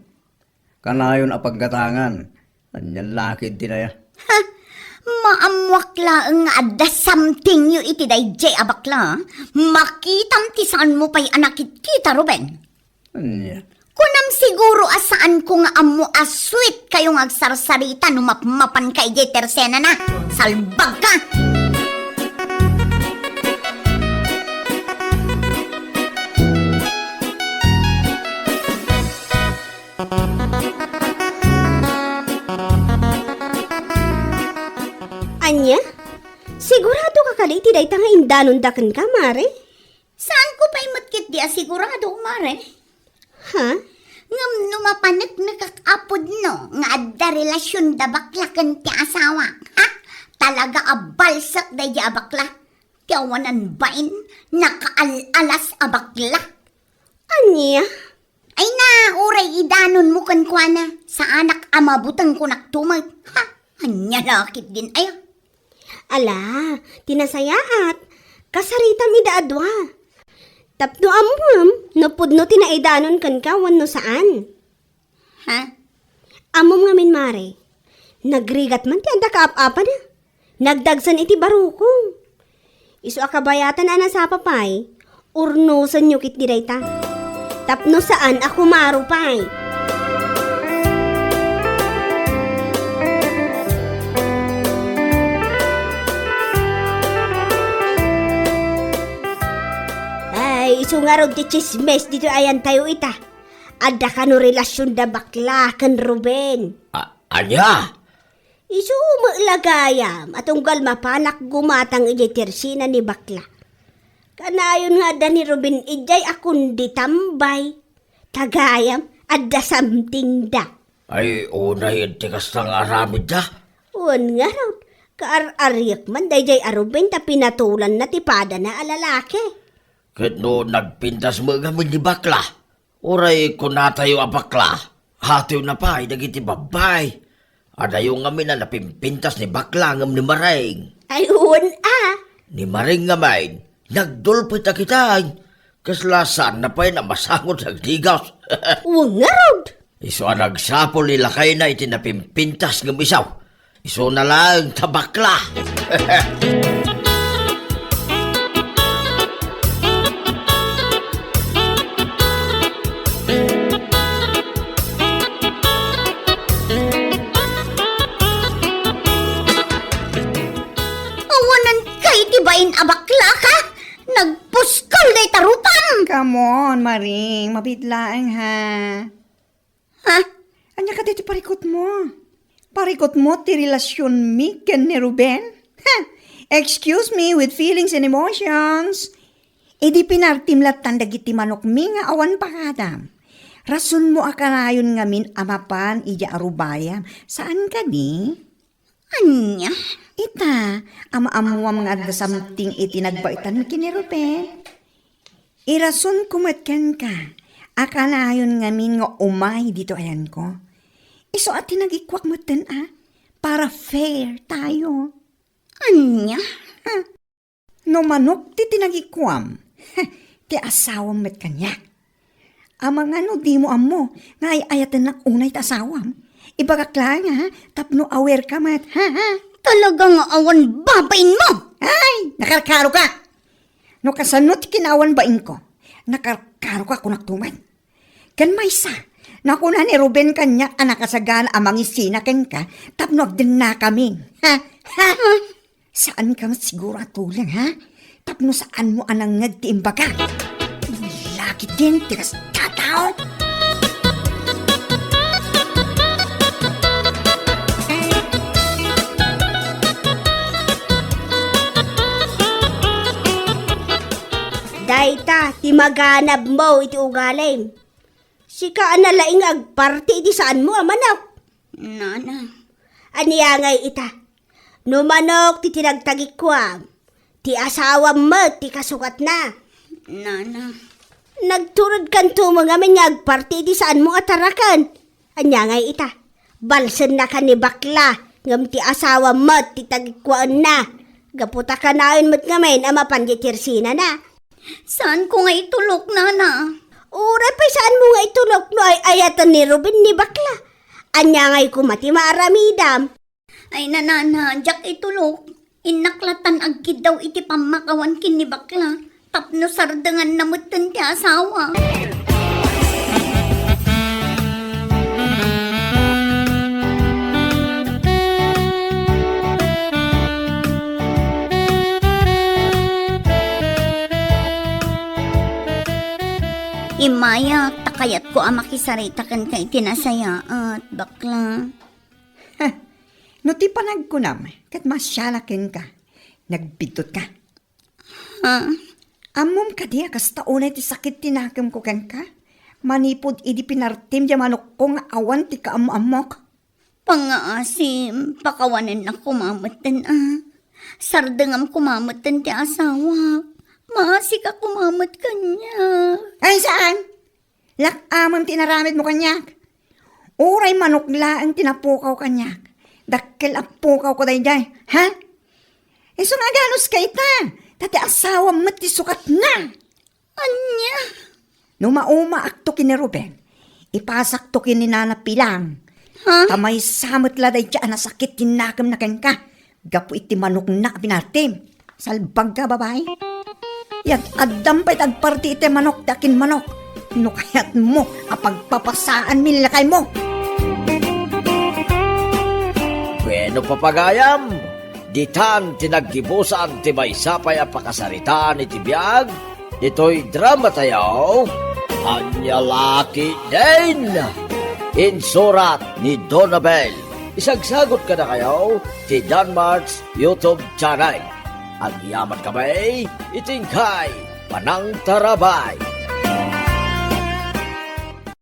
Kanayon a paggatangan. Ania la ketdin aya? Ha! Maammoak laeng nga adda something-yo iti daydiay a bakla. Makitam ti saanmo pay a nakitkita, Ruben. Ania? Kunam siguro a saanko nga ammo a sweet kayo nga agsarsarita no mapmapanka idiay tersenana. Salbagka! Ania? Siguradoka kadi iti dayta nga indanonda kenka, Mare? Saanko pay met ketdi a sigurado, Mare. Ha? Ngem no mapaneknekak a pudno nga adda relasionda bakla ken ti asawak, ha? Talaga a balsek daydi a bakla. Ti awanan bain, nakaal-alas a bakla. Ania? Ay na, uray idanonmo kenkuana, saanak a mabuteng kunakto met. Ha? Ania la ketdin aya? Ala, ti nasayaat, kasaritam ida a dua. Tapno ammuem no pudno ti naidanon kenka wenno saan. Ha? Ammom ngamin, Mare, nagrigat man ti adda kaap-apana. Nagdagsen iti barukong. Isu a kabayatan a nasapa pay, urnosenyo ketdi dayta. Tapno saan a kumaro pay. Ay, isu ngarud ti tsismis ditoy ayantayo ita. Adda kano relasionda bakla ken Ruben. A-, ania? Isu met la gayam a tunggal mapanak gumatang idiay tersena ni bakla. Kanayon nga adda ni Ruben idiay a kundi tambay. Ta gayam, adda something da. Ay, unay ti kasta nga aramidda. Wen ngarud, kaar-ariek man daydiay a Ruben ta pinatulanna ti padana a lalaki. Ket no nagpintas met ngamin ni bakla, uray kunatayo a bakla, hatiwna pay dagiti babbai. Adayo ngamin a napimpintas ni bakla ngem ni Maring. Ay, wen a. Ni Maring ngamin, nagdulpet a kitay. Kasla saanna pay a masango ti agdigas. Wen ngarud. Isu a nagsapul ni lakayna iti napimpintas ngem isu. Isuna laeng ta bakla. Awanan kay ti bain a bakla ka? Nagpuskol dayta rupam! Come on, Maring. Mabit laeng, ha? Ha? Ania kadi ti parikutmo? Parikutmo ti relasionmi ken ni Ruben? Ha! Excuse me, with feelings and emotions. Idi pinartim lattan dagiti manokmi nga awan pakadam. Rasonmo a kanayon ngamin a mapan idiay arubayam. Saan kadi? Ania? Ita, am-ammuam nga adda something iti nagbaetanmi ken ni Ruben. Irasonko met kenka a kanayon ngamin nga umay ditoy ayanko. Isu a tinagikuak metten a, para fair tayo. Ania? No manok ti tinagikuam, ti asawam met kaniak. Amangan no dimo ammo nga ay-ayatennak unay ti asawam. Ibagak laeng, ha, tapno aware ka met, ha, ha? Talaga nga awan babainmo! Ay, nakarkaroka! No kasano ti kinaawan bainko, nakarkaroka kunak tumet. Ken maysa, nakuna ni Ruben kaniak a nakasagana a mangisina kenka tapno agdennakamin. Ha? Ha? Saanka met siguro a tulang, ha? Tapno saanmo a nangngeg ti imbagak. Lagi din ti kasta tao. Dayta ti maganabmo iti ugalim. Sika a nalaing nga agparti iti saanmo a manok. Nana. Ania ngay ita? No manok ti tinagtagikuam, ti asawam met ti kasukatna. Nana. Nagturodkanto met ngamin nga agparti iti saanmo a taraken. Ania ngay ita? Balsennaka ni bakla, ngem ti asawam met ti tagikuaenna. Gapu ta kanayon met ngamin a mapan diay tersinana. Saanko nga itulok, nana. Uray pay saanmo nga itulok no ay-ayaten ni Ruben ni bakla. Ania ngay koma ti maaramidam? Ay, nanana, diak itulok. Innak latan agkiddaw iti pammakawan ken ni bakla, tapno sardenganna metten ti asawa. Immayak, ta kayatko a makisarita kenka iti nasayaat, bakla. Heh, no ti panagkunam, ket masianak kenka, nagbiddut ka. Ha? Ammom kadi a kasta unay ti sakit ti nakemko kenka? Manipud idi pinartim diay manokko nga awan ti kaam-ammok. Pangngaasim, pakawanennak koma metten a. Sardengam koma metten ti asawak. Maasika koma met kaniak. Ay, saan? Lak-amem ti inaramidmo kaniak. Uray manok laeng ti napukaw kaniak. Dakkel a pukawko daydiay, ha? Isu nga aganuska ita, ta ti asawam met ti sukatna. Ania? No maumaakto ken ni Ruben, ipasakto ken ni Nana Pilang. Ha? Ta maysa met la daydiay a nasakit ti nakemna kenka. Gapu iti manokna a pinartim. Salbagka, babai. Yad-addam pay ti agparti iti manok ti akin manok. No kayatmo a pagpapasaanmi ni lakaymo. Bueno, papagayam, ditan ti naggibusan ti maysa pay a pakasaritaan iti biag ditoy drama tayo, Ania La Ketdin. Insurat ni Donabel. Isagsagut kadakayo ti Danmart's YouTube channel. Agyaman kami iti inkay panangtarabay.